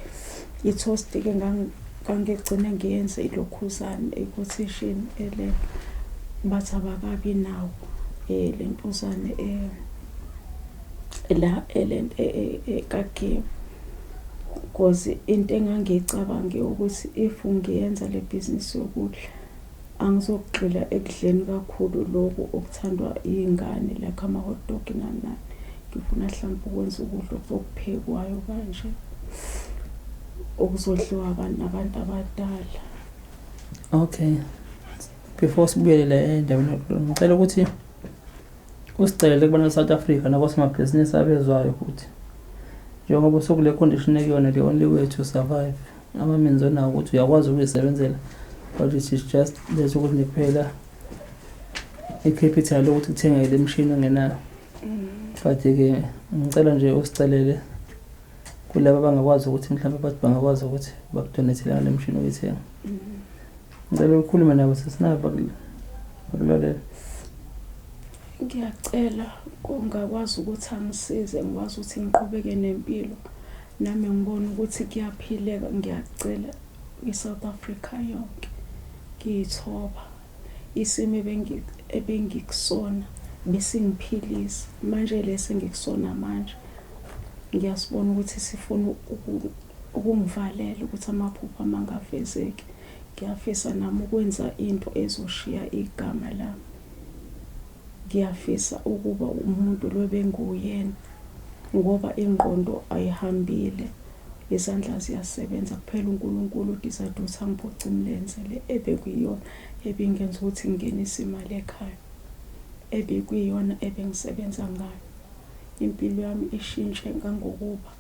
Speaker 2: I-toast-ke ngangigcine ngiyenze ilokhuzane i-quotation ele bathi abakabi nawo le ntuzane la elento kaGame, cause into engangiyicabange ukuthi if ngiyenza le bhizinisi yokudla angizokugxila ekudleni kakhulu lokhu okuthandwa iy'ngane, like ama-hot dog nani nani. Ngifuna hlampe ukwenza ukudla okuphekwayo kanje okuzodliwa nabantu abadala.
Speaker 1: Okay, before sibuyele la endabeni, ngicela ukuthi usicelele kubantu South Africa nakosomabhizinisi abezwayo futhi, njengoba usukule condition ekuyona, the only way to survive, ama-means onawo ukuthi uyakwazi ukuyisebenzela, but it is just leso ukuthi nje kuphela i-capital ukuthi kuthengeke le mishini ongenayo. But-ke ngicela nje usicelele kulaba abangakwazi ukuthi mhlawumbe bathi bangakwazi ukuthi bakudonethele ngale mishini oyithenga. Ngicela ukhulume nabo sesinabo, bakulalela.
Speaker 2: Ngiyacela kungakwazi ukuthi angisize ngikwazi ukuthi ngiqhubeke nempilo nami, ngibone ukuthi kuyaphileka. Ngiyacela i-South Africa yonke, ngiyithoba, isimo ebengikusona besingiphilisa, manje lesi engikusona manje ngiyasibona ukuthi sifuna ukungivalela ukuthi amaphupho ami angafezeki. Ngiyafisa nami ukwenza into ezoshiya igama lami. Ngiyafisa ukuba umuntu lo benguwuyena, ngoba ingqondo ayihambile, izandla ziyasebenza kuphela. UNkulunkulu u-decide ukuthi angiphuce imilenze le ebekuyiyona ebingenza ukuthi ngingenise imali ekhaya, ebekuyiyona ebengisebenza ngayo. Impilo yami ishintshe kangokuba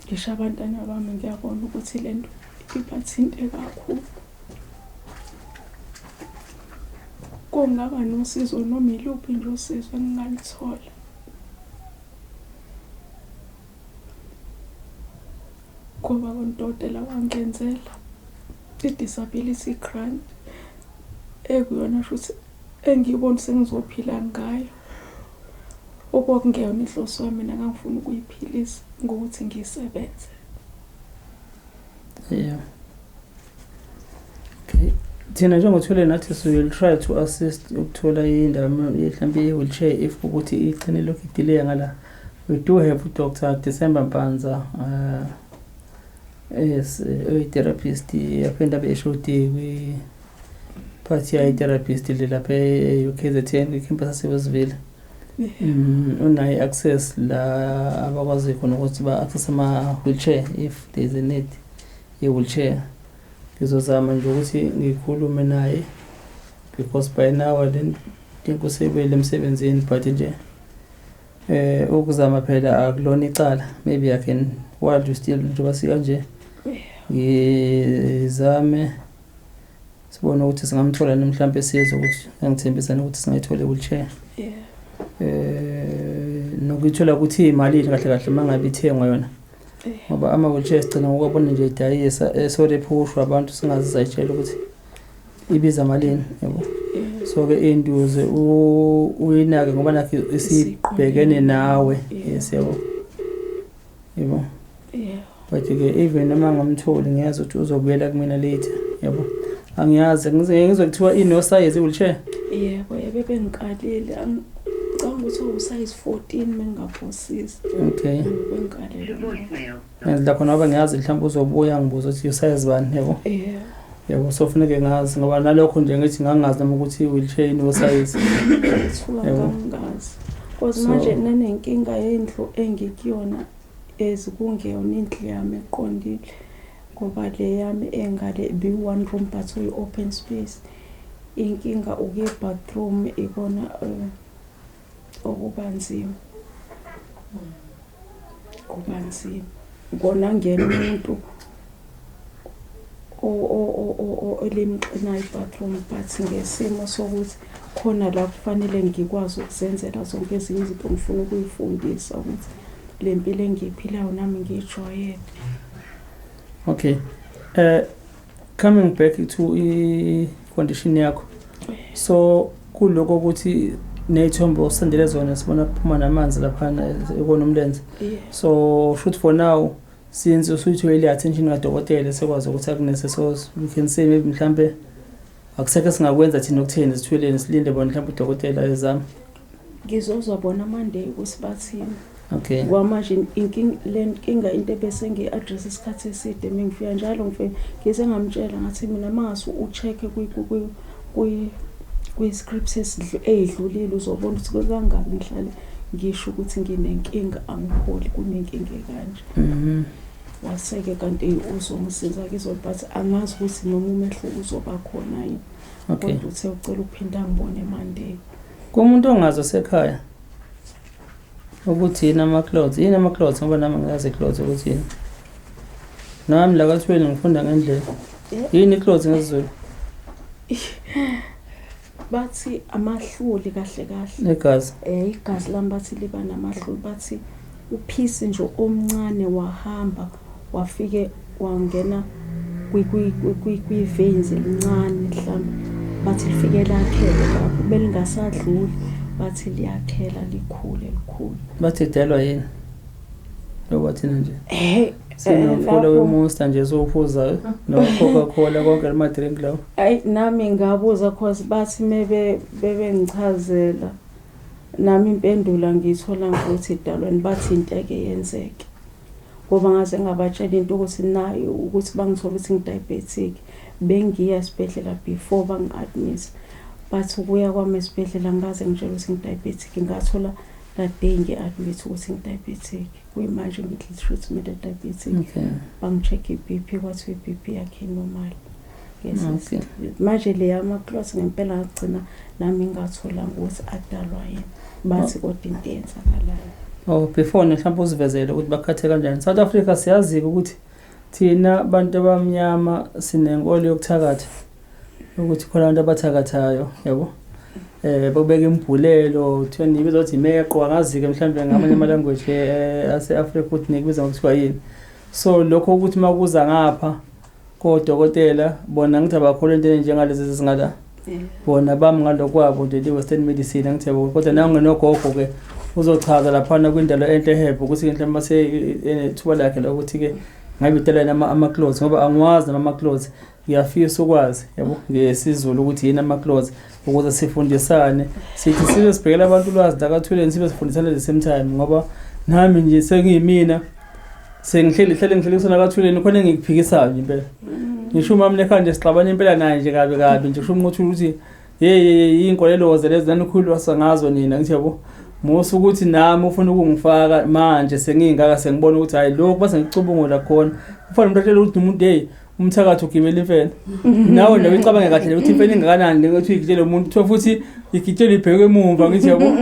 Speaker 2: ngisho abantwana bami ngiyabona ukuthi le nto ibathinte kakhulu. Kungaba nosizo noma iluphi nje usizo engingaluthola, ngoba udokotela wangenzela i-disability grant ekuyona shuthi engiyibona sengizophila ngayo, okwakungeyona inhloso yami. Mina ngangifuna ukuyiphilisa ngokuthi ngisebenze.
Speaker 1: Yeah. Okay. Thina njengothule nathi so will try to assist ukuthola indawo mhlawumbe ye-wheelchair if ukuthi igcine lokhu i-delay ngala. We do have uDr December Mpanza, yes, oyi-therapist, yaphinda abe HOD kwi-part yayi-therapist le lapha e-UKZN kwi-campus yaseWestville. Unayo i-access la abakwazi khona ukuthi ba-access ama-wheelchair if there is a need ye-wheelchair. Ngizozama nje ukuthi ngikhulume naye because by now I don't think usebuyele emsebenzini, but nje ukuzama phela akulona icala. Maybe I can, while you still, njengoba sikanje, ngizame sibone ukuthi singamthola yini mhlampe sizwe ukuthi angithembisane ukuthi singayithola i-wheelchair. Nokuyithola ukuthi imalini kahle kahle mangabe ithengwa yona, ngoba ama-wheelchair sigcina ngokuwabona nje edayisa, sorry, ephushwa abantu, singaze sayitshela ukuthi ibiza malini, yabo. So-ke induze uyinake ngoba nakho isibhekene nawe. Yes, yabo, yabo. But-ke even noma ngamtholi, ngiyazi ukuthi uzobuyela kumina later, yabo. Angiyazi, ngizwe kuthiwa ino-size i-wheelchair.
Speaker 2: Yebo, yebo, bengikalile. Ngicabanga ukuthi usize 14 mengingaphosisi. Bengikalile.
Speaker 1: Ngenzela khona ngoba ngiyazi mhlawumbe uzobuya ngibuza ukuthi usize bani, yabo. Yabo, so funeke ngazi ngoba nalokho nje ngithi ngangazi noma ukuthi i-wheelchair ino-size.
Speaker 2: Ethuka.
Speaker 1: Yebo.
Speaker 2: Ngangazi. Cause manje nanenkinga yendlu engikuyona ezikungeyona indlu yami eqondile. Ngoba le yami engale bi-one room but uyi-open space. Inkinga ukuye bathroom ikona okuba nzima. Kuba nzima. Kona ngena umuntu elimxinayo i-bathroom, but ngesimo sokuthi khona la kufanele ngikwazi ukuzenzela zonke ezinye izinto, ngifuna ukuyifundisa ukuthi le mpilo engiyiphilayo nami ngiyijwayele.
Speaker 1: Okay, coming back to i-condition yakho, so kuloko ukuthi ney'thombe osendele zona, sibona kuphuma namanzi laphana ekona umlenze. So shoot, for now, since usuyitholile i-attention kadokotela, sekwazi ukuthi akunese, so we can say maybe mhlampe akusekho esingakwenza thina okutheni, sithweleni silinde bona mhlawumbe udokotela ezama.
Speaker 2: Ngizozwa bona Monday ukuthi bathini.
Speaker 1: Okay.
Speaker 2: Kwamanje inkinga, le nkinga, into ebese ngiyi-address isikhathi eside, mengifika njalo ngifike ngize ngamtshela ngathi mina mangase u-check-e kwi-scripts ey'dlulile, uzobona ukuthi kangaki ngihlale ngisho ukuthi nginenkinga, angipholi, kunenkinga ekanje. Wase-ke kanti uzongisiza-ke izolo, but angazi ukuthi noma umehluko uzoba khona yini. Kodwa uthe ucela ukuphinda angibone Monday.
Speaker 1: Kumuntu ongazi osekhaya ukuthi yini ama-clots, yini ama-clots, ngoba nami ngiyazi i-clots ukuthi yini, nami la kathweni ngifunda ngendlela. Yini i-clots ngesiZulu?
Speaker 2: Bathi amahluli kahle kahle.
Speaker 1: Igazi.
Speaker 2: Igazi lami bathi liba namahluli, bathi uphisi nje omncane wahamba wafike wangena kwi-veins elincane mhlawumbe, bathi lifike lakhele lapho belingasadluli, bathi liyakhela likhule likhule.
Speaker 1: Bathi idalwa yini loba thina nje sinomfula we-Monster nje esiwuphuzayo no-Coca-Cola, konke lama-drink lawo?
Speaker 2: Ayi, nami ngabuza, cause bathi mebe bebengichazela nami impendulo ngiyithola ukuthi idalweni, bathi into eke yenzeke, ngoba ngaze ngabatshela into ukuthi nayo ukuthi bangithola ukuthi ngi-diabetic, bengiya esibhedlela before bangi-admit, but ukuya kwami esibhedlela ngaze ngitshela ukuthi ngi-diabetic, ngathola that day ngi-admit ukuthi ngi-diabetic, kuyimanje ngidla i-treatment e-diabetic. Bangi-check i-BP, kwathiwa i-BP yakhe normal. Yes. Manje le yama-clots ngempela ngagcina nami ngingatholanga ukuthi adalwa yini, bathi kodwa into eyenzakalayo.
Speaker 1: Oh, before mhlawumbe uzivezele ukuthi bakhathe kanjani. South Africa, siyazi ukuthi thina bantu abamnyama sinenkolo yokuthakatha, ukuthi khona abantu abathakathayo, yabo. Bakubeka imbhulelo, kuthiwa nibiza ukuthi imeqo, angazi-ke mhlawumbe ngamanye ama-language ase-Afrika ukuthi nikubiza ngokuthiwa yini. So lokho ukuthi uma kuza ngapha kodokotela, bona ngithi abakholwa entweni njengalezi ezingala. Bona bami ngalokwabo nje le-western medicine, angithi yabo, kodwa nangenogogo-ke uzochaza laphana kwindalo enhle herb ukuthi mhlawumbe mase enethuba lakhe lokuthi-ke ngabe idala ama-clots, ngoba angiwazi nama ama-clots, ngiyafisa ukwazi, yabo, ngesiZulu ukuthi yini ama-clots, ukuze sifundisane, sithi sibe sibhekela abantu ulwazi lakathuleni, sibe sifundisana at the same time, ngoba Nami nje sengiyimina sengihleli hlele ngihleli kusona kathuleni khona engikuphikisayo nje impela. Ngisho umama lekhaya nje sixabana impela naye nje kabi kabi nje kusho umuntu ukuthi hey hey inkolelo ze lezi nanikhulwa sangazo nina ngithi yabo musa ukuthi nami ufuna ukungifaka manje sengingaka sengibona ukuthi hayi lokhu base ngicubungula khona ufana umuntu atshela ukuthi umuntu hey umthakathi ugibela imfene nawe nje uyicabange kahle ukuthi imfene ingakanani le ukuthi uyigitshele umuntu kuthiwa futhi igitshele ibheke emumva ngithi yabo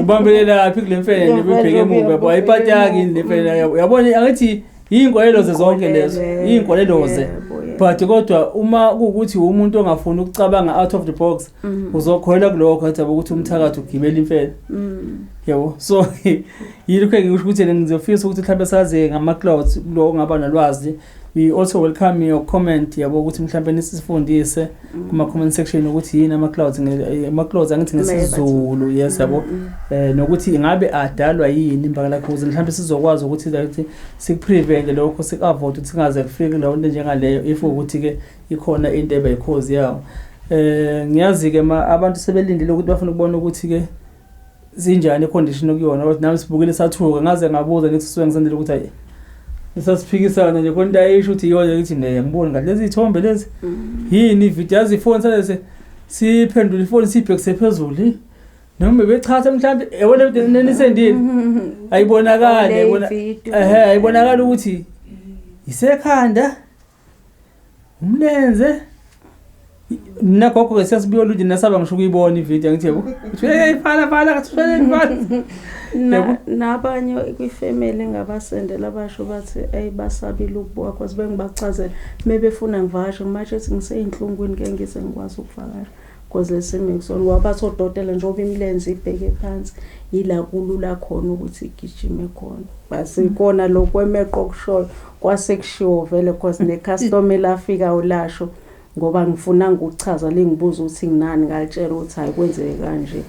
Speaker 1: ubambelelaphi kule mfene nje ubheke emumva yabo ayipataki yini le mfene yabona angithi iy'nkolelo ze zonke lezo iy'nkolelo ze but kodwa uma kuwukuthi umuntu ongafuni ukucabanga out of the box uzokholelwa kulokho athi yabo ukuthi umthakathi ugibela imfene yabo so yilokho engikusho ukuthi ngizofisa ukuthi mhlawumbe sazi ngama-clouds kulo ongaba nolwazi. We also welcome your comment yabo ukuthi mhlawumbe nisifundise kuma comment section ukuthi yini ama clouds, ama clouds angithi ngesiZulu, yes yabo, nokuthi ingabe adalwa yini imbangela cause mhlawumbe sizokwazi ukuthi ukuthi sikuprevent lokho, sikuavoid ukuthi singaze kufike leyo nto njengaleyo if ukuthi ke ikhona into ebe cause yawo. Ngiyazi ke ma abantu sebelindile ukuthi bafuna ukubona ukuthi ke sinjani icondition okuyona, kodwa nami sibukile sathuka ngaze ngabuza ngithi sisuke ngisendele ukuthi hayi sasiphikisana nje khona into ayisho ukuthi iyona ngithi ne ngiboni ngathi lezi ithombe lezi yini ivideo yazi ifoni salese siphendula ifoni sibhekise phezulu noma bebechatha mhlawumbe yabona nenisendile ayibonakali ayibona ehe ayibonakali ukuthi isekhanda umlenze nagogo ke siyasibuya olunye nasaba ngisho ukuyibona ivideo ngithi yabo uthi hey fala fala kathuleni fala.
Speaker 2: Nabanye kwifamily engabasendela basho bathi ey basabile ukubuka cause bengibachazela mebefuna ngivakashe ngimasho ethi ngiseyinhlungwini ke ngize ngikwazi ukuvakasha cause lesimo kusona ngoba bathi odokotela njengoba imilenze ibheke phansi yila kulula khona ukuthi igijime khona basikona lokwemeqo okushoyo kwase kushiwo vele cause necustomer lafika ulasho ngoba ngifuna ukuchaza lingibuza ukuthi nginani ngalitshela ukuthi hayi kwenzeke kanje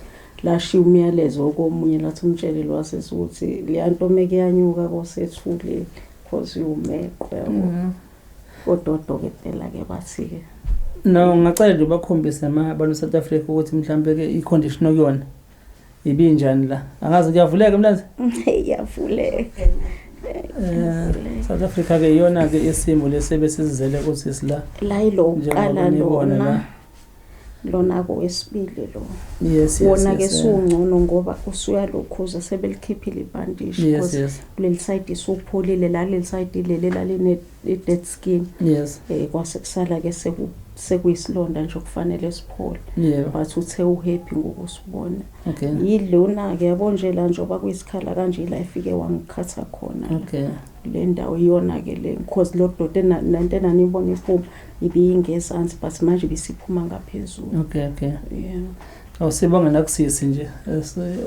Speaker 2: lashiya umyalezo komunye lathi umtshele lwasesi ukuthi leya nto mekuyanyuka kosethulile cause iwumeqo yabo kodwa odokotela ke bathi ke
Speaker 1: No ngacela nje ubakhombise ma abantu South Africa ukuthi mhlambe ke i-condition okuyona ibinjani la angazi kuyavuleka mlenze.
Speaker 2: Iyavuleka.
Speaker 1: South Africa ke iyona ke isimo lesebe sizele kusisi la.
Speaker 2: La ilo
Speaker 1: njengoba
Speaker 2: uqala
Speaker 1: nibona
Speaker 2: lona
Speaker 1: la.
Speaker 2: Lona kowesibili lo.
Speaker 1: Yes.
Speaker 2: Wona ke
Speaker 1: yes,
Speaker 2: sungcono ngoba usuyalokhuza sebelikhiphile ibhandishi because kuleli side isupholile la leli side leli laline dead skin. Kwase kusala ke sekuyisilonda nje okufanele siphole. But uthe uhappy ngokusibona. Yilona ke yabo nje la njengoba kuyisikhala kanje la ifike wangikhatha khona la. Le ndawo iyona ke le because lo dodo nento enanibona iphuma ibiyingezansi but manje ibisiphuma ngaphezulu.
Speaker 1: Okay.
Speaker 2: Yeah.
Speaker 1: Awusibonga nakusisi nje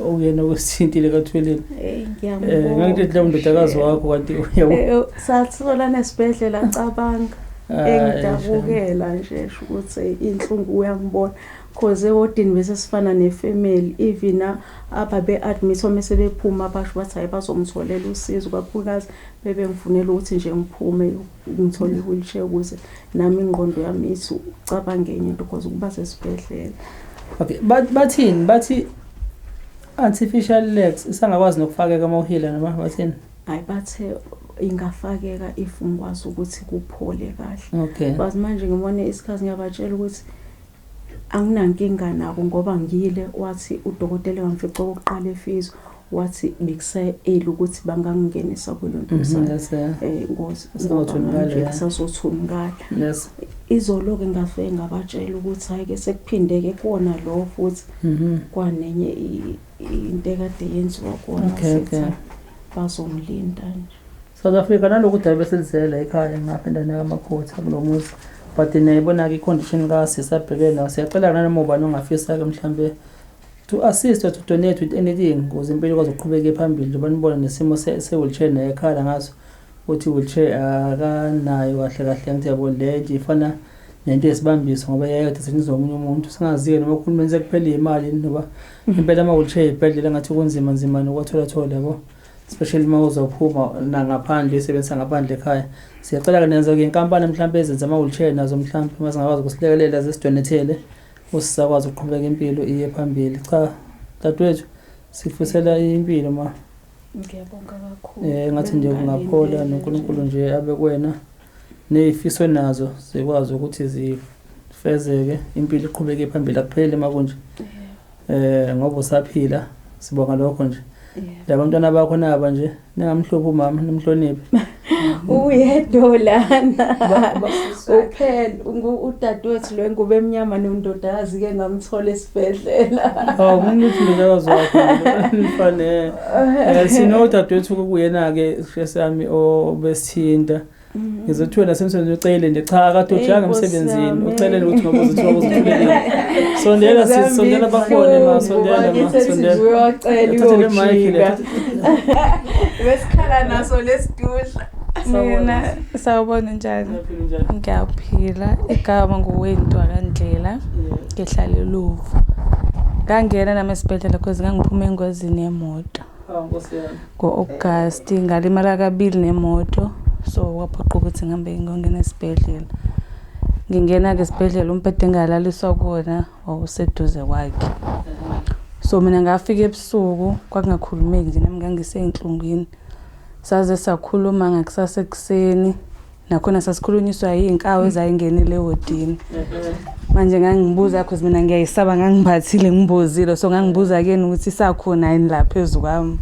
Speaker 1: okuyena okusithintile kathweleni.
Speaker 2: Hey
Speaker 1: ngangithe
Speaker 2: ngiyambonga.
Speaker 1: lo ndodakazi wakho kanti uyabo.
Speaker 2: Sathola nesibhedlela cabanga. Engidabukela nje sho ukuthi inhlungu uyangibona cause ewodini bese sifana nefamily even ababe admit uma sebephuma basho bathi hayi bazongitholela usizo kakhulukazi bebengifunela ukuthi nje ngiphume ngithole i-wheelchair ukuze nami ingqondo yami ithi ucabange enye into cause ukuba sesibhedlela.
Speaker 1: Okay, bathini bathi artificial legs isangakwazi nokufakeka uma uhila noma bathini?
Speaker 2: Hayi bathe ingafakeka if ngikwazi ukuthi kuphole kahle. But manje ngibone isikhathi ngiyabatshela ukuthi anginankinga nako ngoba ngiyile wathi udokotela wamfica okokuqala efizo wathi bekuse-early ukuthi bangangingenisa kulontuzana
Speaker 1: Kusazothunukala,
Speaker 2: ngoba
Speaker 1: yeah.
Speaker 2: kusazothunukala. Izolo-ke ngafike ngabatshela ukuthi hhayi-ke sekuphinde-ke kuwona lo futhi kwanenye into ekade yenziwa kuwona sethi bazongilinda nje.
Speaker 1: South Africa naloku daba beselizela ekhaya ngapha endaweni yakaMakhutha kulo muzi but niyayibona-ke i-condition kasisi abhekene nayo. Siyacela nanoma ubani ongafisa-ke mhlambe to assist or to donate with anything ukuze impilo ikwazi ukuqhubeka phambili njengoba nibona nesimo se-wheelchair naye ekhala ngaso uthi i-wheelchair akanayo kahle kahle angithi yabo le nje ifana nento yesibambiso ngoba yayikade isetshenziswa omunye umuntu singazi-ke noma uhulumeni sekuphela iy'mali noba impela ama-wheelchair ey'bhedlela ngathi kunzima nzima nokwatholathola yabo especially uma uzophuma nangaphandle uyisebenzisa ngaphandle ekhaya. Siyacela-ke nenza-ke inkampani mhlawumpe ezenza ama-wheelchair nazo mhlawumpe uma singakwazi ukusilekelela zisidonethele usisakwazi ukuqhubeka impilo iye phambili. Cha dadewethu sikufisela impilo ma.
Speaker 2: Ngiyabonga kakhulu.
Speaker 1: Ngathi nje ungaphola noNkulunkulu nje abe kuwena nezifiso nazo zikwazi ukuthi zifezeke, impilo iqhubeke phambili, akupheli makunje. Ngoba usaphila, sibonga lokho nje. Labantwana bakho naba nje ningamhluphi umama, nimhloniphe.
Speaker 2: Uyedwa lana. Uphela udadewethu lo engubo emnyama nondodakazi ke ngamthola esibhedlela.
Speaker 1: Awu umuntu indodakazi wakho mfane. Sinodadewethu kuyena ke sami obesithinta. Ngizothiwa nasemsebenzini ucele nje, cha akadojanga emsebenzini, ucelele ukuthi ngoba uzothiwa uzothuleleni. Sondela sisi, sondela bakubone ma, sondela ma, sondela.
Speaker 2: Uyocela
Speaker 1: Thatha le mic le.
Speaker 2: uyojika. Besikhala naso lesidudla.
Speaker 4: Mina sawubona njani?
Speaker 1: Uyaphila njani?
Speaker 4: Ngiyaphila. Igama nguWentu kaNdlela. Ngihlala eLovu. Ngangena nami esibhedlela because ngangiphuma engozini yemoto.
Speaker 1: Awu Nkosi yami.
Speaker 4: Ngo-August ngalimala kabili nemoto, so kwaphoqa ukuthi ngihambe ngiyongena esibhedlela. Ngingena-ke esibhedlela umbhede engalaliswa kuwona wawuseduze kwakhe. So mina ngafika ebusuku, kwakungakhulumeki nje nami ngangisey'nhlungwini. Saze sakhuluma ngakusasa ekuseni, nakhona sasikhulunyiswa yiy'nkawu ezayingenile ewodini. Manje ngangibuza cause mina ngiyayisaba, ngangimbathile ngibozile, so ngangibuza kuyena ukuthi isakhona yini la phezu kwami.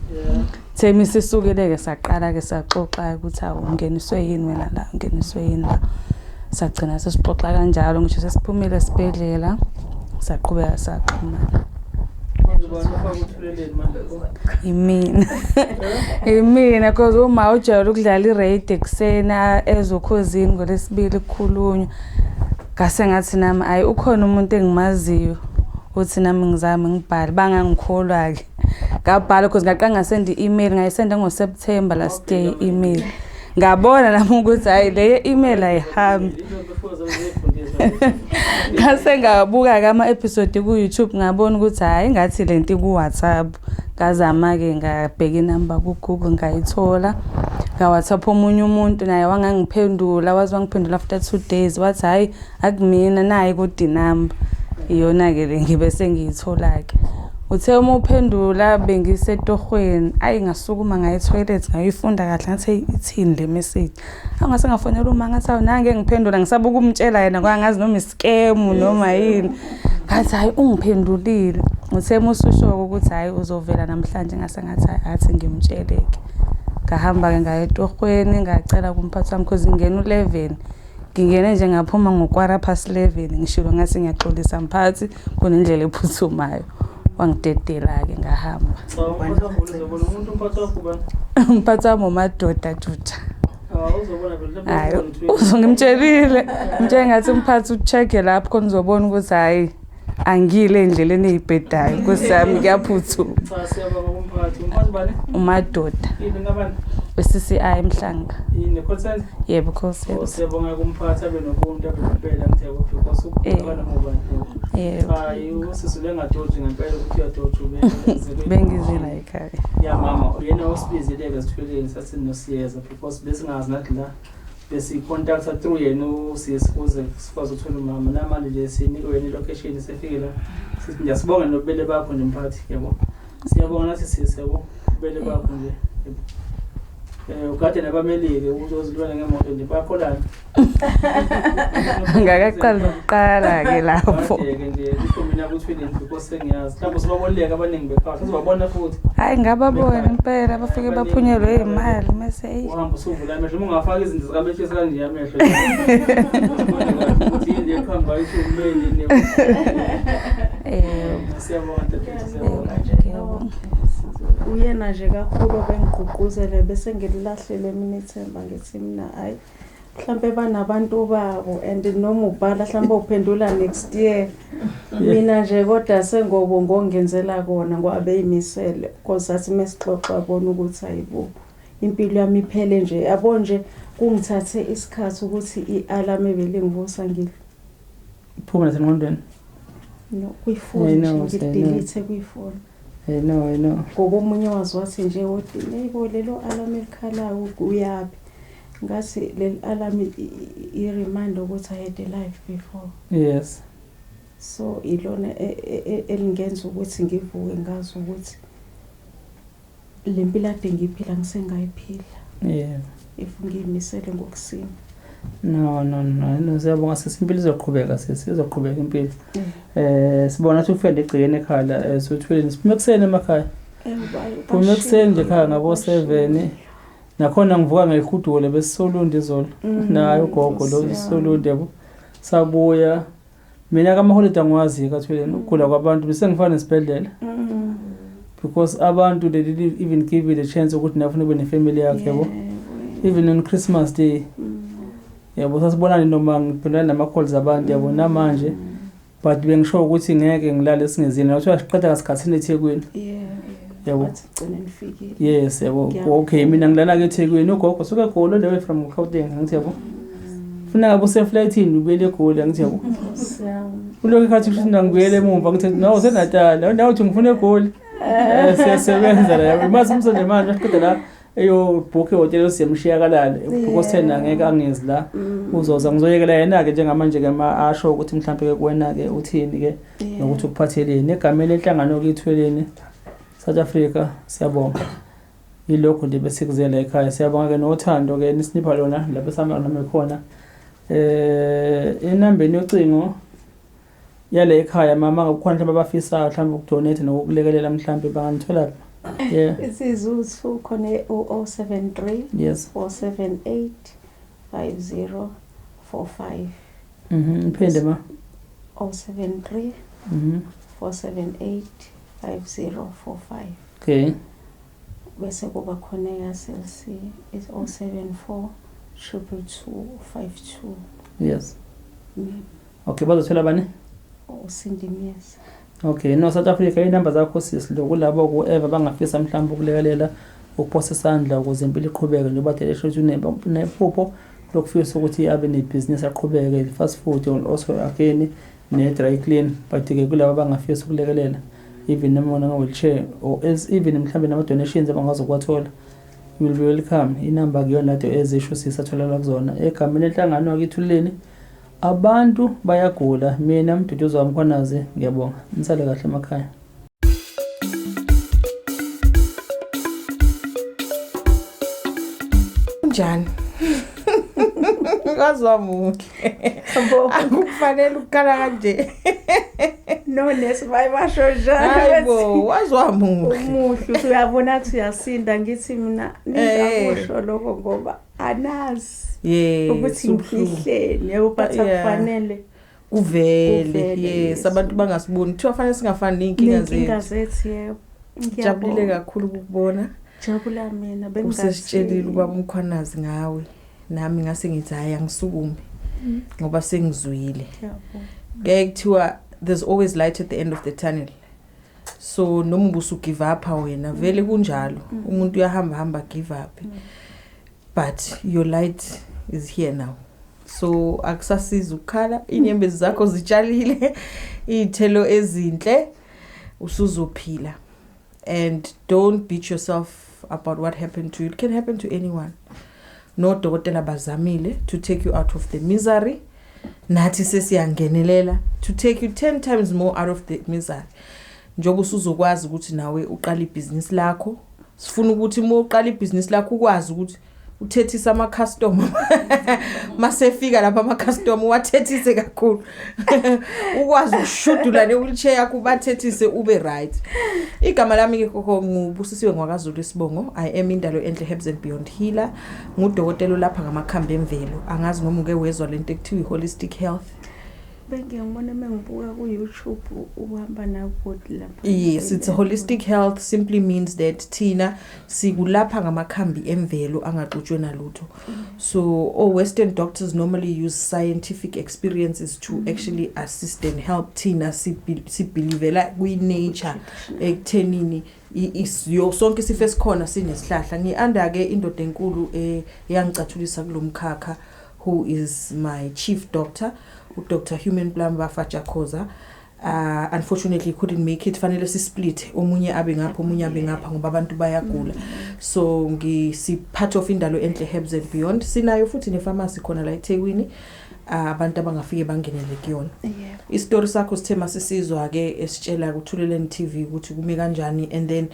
Speaker 4: Themi sisukile-ke saqala-ke saxoxa ukuthi awu ungeniswe yini wena la, ungeniswe yini la. Sagcina sesixoxa kanjalo ngisho sesiphumile esibhedlela, saqhubeka saxhumana.
Speaker 1: Manje ubani ofaka uthuleleni manje?
Speaker 4: Imina. Imina cause uma ujwayele ukudlala i-radio ekuseni ezokhozini ngolesibili kukhulunywa. Ngase ngathi nami ayi ukhona umuntu engimaziyo uthi nami ngizame ngibhale, bangangikholwa-ke. Ngabhala cause ngaqala ngasenda i-email, ngayisenda ngo-September last day i-email. Ngabona nami ukuthi hhayi le email ayihambi. Ngase ngabuka-ke ama-episode ku-YouTube, ngabona ukuthi hhayi ngathi le nto iku-WhatsApp. Ngazama-ke ngabheka inamba ku-Google ngayithola. Nga-WhatsApp omunye umuntu naye wangangiphendula, waze wangiphendula after 2 days wathi hhayi akumina nayi kodwa inamba. Iyona-ke le ngibe sengiyithola-ke. Uthe uma uphendula bengisetohweni, ayi ngasukuma ngaya ethoyilethi ngayifunda kahle ngathi hey ithini le message. Awu ngase ngafonela uma ngathi awu nange ngiphendula ngisaba ukumtshela yena ngoba angazi noma iskemu noma yini. Ngathi hhayi ungiphendulile. Uthe uma ususho-ke ukuthi hhayi uzovela namhlanje ngase ngathi hhayi athi ngimtshele-ke. Ngahamba-ke ngaya etohweni ngacela kumphathi wami cause ngingena u-11. Ngingene nje ngaphuma ngo-11:15 ngishilo ngathi ngiyaxolisa mphathi kunendlela ephuthumayo. Wangidedela-ke ngahamba.
Speaker 1: Cha umphathi wakho uzobona umuntu umphathi wakho ubani?
Speaker 4: Umphathi wami uMadoda Jutha.
Speaker 1: Ah uzobona phela
Speaker 4: Hhayi
Speaker 1: mhlawumbe
Speaker 4: uzongimtshelile. Ngimtshele ngathi umphathi u-check-e lapho khona uzobona ukuthi hhayi angile endleleni eyibhedayo Nkosi yami kuyaphuthuma.
Speaker 1: Cha siyabonga kumphathi. Umphathi bani?
Speaker 4: Umadoda
Speaker 1: Yini ngabani?
Speaker 4: we-CCI eMhlanga.
Speaker 1: Yini call center?
Speaker 4: Yebo call
Speaker 1: Oh
Speaker 4: center.
Speaker 1: siyabonga kumphathi abe nobuntu abe nobubele ngithi yabo because
Speaker 4: Eh.
Speaker 1: ukubona ngobani.
Speaker 4: Yebo.
Speaker 1: Cha usisi lengadoji ngempela ukuthi uyadoja ube.
Speaker 4: Bengizila ekhaya.
Speaker 1: Ya mama uyena osibizile ke sithweleni sathi nosiyeza because besingazi nathi la besicontacta through yena usisi kuze sikwazi ukuthola umama namanje nje sinike yena ilocation sefike la sithi ngiyasibonga nobubele bakho nje mphathi yabo siyabonga nathi sisi yabo ububele bakho nje yabo. Ugade nabamelike ukuthi uzilwela ngemoto nje bayakholana.
Speaker 4: Ngakaqali nokuqala-ke lapho.
Speaker 1: Kade-ke nje kusho mina kuthweleni because sengiyazi mhlawumbe usubaboleka abaningi bekhaya sezobabona futhi
Speaker 4: Hhayi ngababona impela bafike baphunyelwe iy'mali mese eyi.
Speaker 1: Uhamba usuvula amehlo uma ungafaka izinto zikamehlisi kanje amehlo. Ukuthi yini le phambi kwayo ithi umeli ne.
Speaker 4: Yebo.
Speaker 1: Siyabonga dadewethu siyabonga.
Speaker 4: Ngiyabonga.
Speaker 2: Uyena nje kakhulu obengigqugquzela bese ngililahlile mina ithemba ngithi mina hhayi mhlampe banabantu babo and noma ubhala mhlampe uphendula next year. Mina nje kodwa sengobo ngongenzela kona ngoba beyimisele because sathi mesixoxa bona ukuthi hayibo impilo yami iphele nje yabo nje kungithathe isikhathi ukuthi i-alarm ebelingivusa ngil
Speaker 1: Phuma nasengqondweni.
Speaker 2: no kwifoni
Speaker 1: I
Speaker 2: nje
Speaker 1: know, I know.
Speaker 2: ngidelete kwifoni.
Speaker 1: I know, I know.
Speaker 2: Ngoba omunye wazi wathi nje wodini yebo lelo alarm elikhalayo uyaphi. Ngathi leli alarm i-reminder ukuthi I had a life before.
Speaker 1: Yes.
Speaker 2: So ilona elingenza ukuthi ngivuke ngazi ukuthi Le mpilo ade ngiyiphila ngisengayiphila.
Speaker 1: Yebo.
Speaker 2: If ngiyimisele ngokusina.
Speaker 1: No, no, no, no, siyabonga sisi, impilo izoqhubeka sisi, izoqhubeka impilo. Sibona ukuthi ufende egcekeni ekhala, sothuleni siphume ekuseni emakhaya. Phume ekuseni nje ekhaya ngabo 7. Nakhona ngivuka ngelihudulo besisolunda izolo. Naye ugogo lo sisolunda yabo. Sabuya. Mina kama-holiday angiwazi kathuleni ukugula kwabantu bese ngifana nesibhedlela. Because abantu they didn't even give you the chance ukuthi nafuna ube nefamily yakho yabo. Even on Christmas Day. Yabo sasibonana noma ngiphendula nama-calls abantu yabo namanje. But bengisho ukuthi ngeke ngilale singezini. Kuthiwa siqeda ngasikhathini eThekwini. Yabo.
Speaker 2: Bathi gcine nifikile.
Speaker 1: Yes, yabo. Okay, mina ngilala ke eThekwini ugogo suke eGoli all the way from Gauteng ngithi yabo. Funa ngabe useflightini ubuyele eGoli ngithi yabo. Kuloko ikhathi kusho ukuthi ngibuyele emumva ngithi nawe useNatal, nawe uthi ngifuna eGoli. Siyasebenza la yabo. Mase umsonde manje siqeda la eyobhook ehhotela siyamshiya kalale because thena ngeke angezi la. Uzoza ngizoyekela yena ke njengamanje ke ma asho ukuthi mhlambe ke kuwena ke uthini ke nokuthi ukuphatheleni egameni lenhlangano kithweleni South Africa. Siyabonga. Yilokho nje besikuzela ekhaya. Siyabonga ke nothando ke nisinipha lona lapho esihamba noma khona. Inambeni yocingo yale ekhaya mama ngakukhona mhlawumbe abafisayo mhlawumbe ukudonate nokukulekelela mhlawumbe banganithola. Yeah.
Speaker 2: IsiZulu khona u-073
Speaker 1: Yes.
Speaker 2: 478 5045.
Speaker 1: Iphinde ma.
Speaker 2: 073 478 5045.
Speaker 1: Okay.
Speaker 2: Bese kuba khona eya-Cell C is 074 222 52.
Speaker 1: Yes. Okay, bazothola bani?
Speaker 2: uSindi Myeza.
Speaker 1: Okay, no South Africa inamba zakho sisi kulabo whoever bangafisa mhlawumbe ukulekelela ukuphosa isandla ukuze impilo iqhubeke njengoba dele esho ukuthi unephupho lokufisa ukuthi abe nebhizinisi aqhubeke fast food and also again ne-dry clean, but ke kulabo abangafisa ukulekelela even noma nga-wheelchair or as even mhlawumbe nama-donations abangazokuwathola, you will be welcome. Inamba kuyona lado ezisho sisatholakala kuzona egameni lenhlangano yakiThuleleni. Abantu bayagula. Mina Mduduzi waMkhwanazi ngiyabonga. Nisale kahle emakhaya.
Speaker 5: Kunjani? Kwaziwa muhle. Akukufanele ukukhala kanje.
Speaker 2: No nesi baye basho njalo.
Speaker 5: Hayibo, waziwa muhle.
Speaker 2: Umuhle usuyabona ukuthi uyasinda ngithi mina ningakusho lokho ngoba anazi.
Speaker 5: Yes,
Speaker 2: ukuthi ngifihleni yebo but akufanele
Speaker 5: kuvele. Yes, abantu bangasiboni. Kuthiwa fanele singafani nezinkinga zethu.
Speaker 2: Inkinga zethu yebo.
Speaker 5: Ngijabulile kakhulu ukukubona.
Speaker 2: Jabula mina bengathi
Speaker 5: usesitshelile ubaba uMkhwanazi ngawe. Nami ngase ngithi hayi angisukume ngoba sengizwile. Ngeke kuthiwa there's always light at the end of the tunnel. So noma ubusu give up wena vele kunjalo. Umuntu uyahamba hamba give up. But your light is here now. So akusasiza ukukhala, inyembezi zakho zitshalile izithelo ezinhle, usuzophila. And don't beat yourself about what happened to you. It can happen to anyone. No dokotela bazamile to take you out of the misery. Nathi sesiyangenelela to take you 10 times more out of the misery. Njengoba usuzokwazi ukuthi nawe uqala ibhizinisi lakho, sifuna ukuthi uma uqala ibhizinisi lakho ukwazi ukuthi uthethisa ama customer. Masefika lapha ama customer wathethise kakhulu. Ukwazi ukushudula ne wheelchair yakho ubathethise ube right. Igama lami ke koko nguBusisiwe ngwakaZulu isibongo. I am Indalo Enhle Herbs and Beyond Healer. Ngudokotela lapha ngamakhambi emvelo. Angazi noma uke wezwa lento ekuthiwa holistic health.
Speaker 2: Bengiyibona mengibuka ku YouTube uhamba nabodi lapha.
Speaker 5: Yes, it's a holistic health simply means that thina sikulapha ngamakhambi emvelo angaxutshwe nalutho. So all western doctors normally use scientific experiences to actually assist and help. Thina sibelievela kwi nature ekuthenini sonke isifo esikhona sinesihlahla. Ngi-under ke indoda enkulu eyangicathulisa kulomkhakha, who is my chief doctor, Dr. Human Plumber Fajakhoza. Unfortunately couldn't make it. Fanele si split, omunye abe ngapha omunye abe ngapha ngoba abantu bayagula. So ngisi part of Indalo Enhle Herbs and Beyond. Sinayo futhi ne pharmacy khona la eThekwini, abantu abangafike bangenele kuyona. Isitori sakho sithe masisizwa ke esitshela kuThuleleni TV ukuthi kume kanjani, and then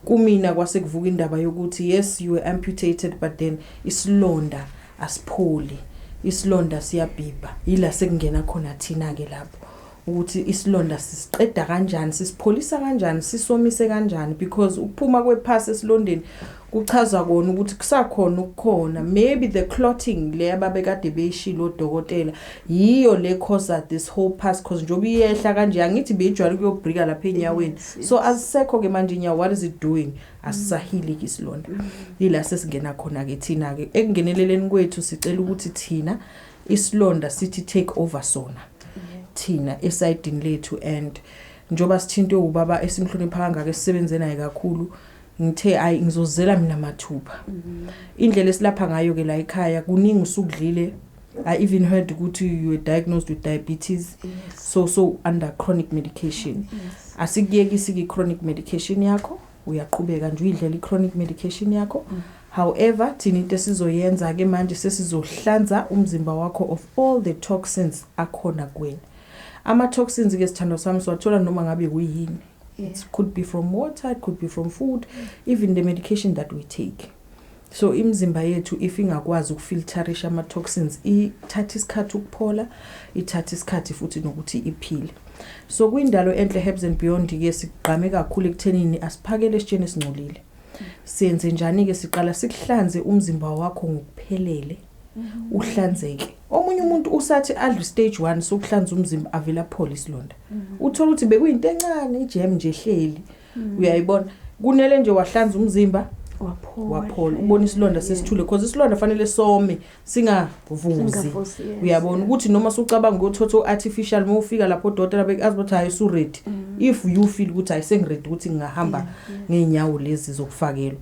Speaker 5: Kumina kwase kuvuka indaba yokuthi yes, you were amputated, but then isilonda asipholi, isilonda siyabhibha. Yila sekungena khona thina ke lapho ukuthi isilonda sisiqeda kanjani, sisipholisa kanjani, sisomise kanjani, because ukuphuma kwe-pus esilondeni kuchaza kona ukuthi kusakhona ukukhona maybe the clotting le ababekade beyishilo odokotela yiyo le cause this whole pus, cause njengoba iyehla kanje, angithi beyijwayele ukuyobrika lapha enyaweni. So azisekho ke manje inyawo, what is it doing? Asisahili isilonda. Yila sesingena khona ke thina ke. Ekungeneleleni kwethu sicela ukuthi thina isilonda sithi take over sona thina esayidini lethu, and njoba sithintwe ubaba esimhlonipha kangaka, esisebenze naye kakhulu, ngithe ayi, ngizozela mina mathupha. Indlela esilapha ngayo ke la ekhaya, kuningi usukudlile. I even heard ukuthi you were diagnosed with diabetes.
Speaker 2: Yes.
Speaker 5: So under chronic medication. Asikuyekisi ke chronic medication yakho, uyaqhubeka nje uyidlela i-chronic medication yakho. However, thina into esizoyenza ke manje, sesizohlanza umzimba wakho of all the toxins akhona kuwena. Ama-toxins ke, sithando sami, siwathola noma ngabe kuyini. It could be from water, it could be from food, even the medication that we take. So imizimba yethu if ingakwazi ukufilterisha ama-toxins, ithatha isikhathi ukuphola, ithatha isikhathi futhi nokuthi iphile. So kwindalo enhle Herbs and Beyond ke sigqame kakhulu ekuthenini asiphakele esitsheni esingcolile. Siyenze njani ke? Siqala sikuhlanze umzimba wakho ngokuphelele, uhlanzeke. Omunye umuntu usathi adle stage 1 sokuhlanza umzimba, avela aphole isilonda. Uthola ukuthi bekuyinto encane, ijam nje ehleli, uyayibona, kunele nje wahlanza umzimba.
Speaker 2: Waphola.
Speaker 5: Waphola, ubona isilonda sesithule, because isilonda fanele some, singavuzi.
Speaker 2: Singavuzi, yes.
Speaker 5: Uyabona ukuthi noma sucabanga ukuthatha artificial, uma ufika lapho odokotela bekazi ukuthi hayi, usu-ready. If you feel ukuthi hayi, sengiready ukuthi ngingahamba ngeenyawo lezi zokufakelwa,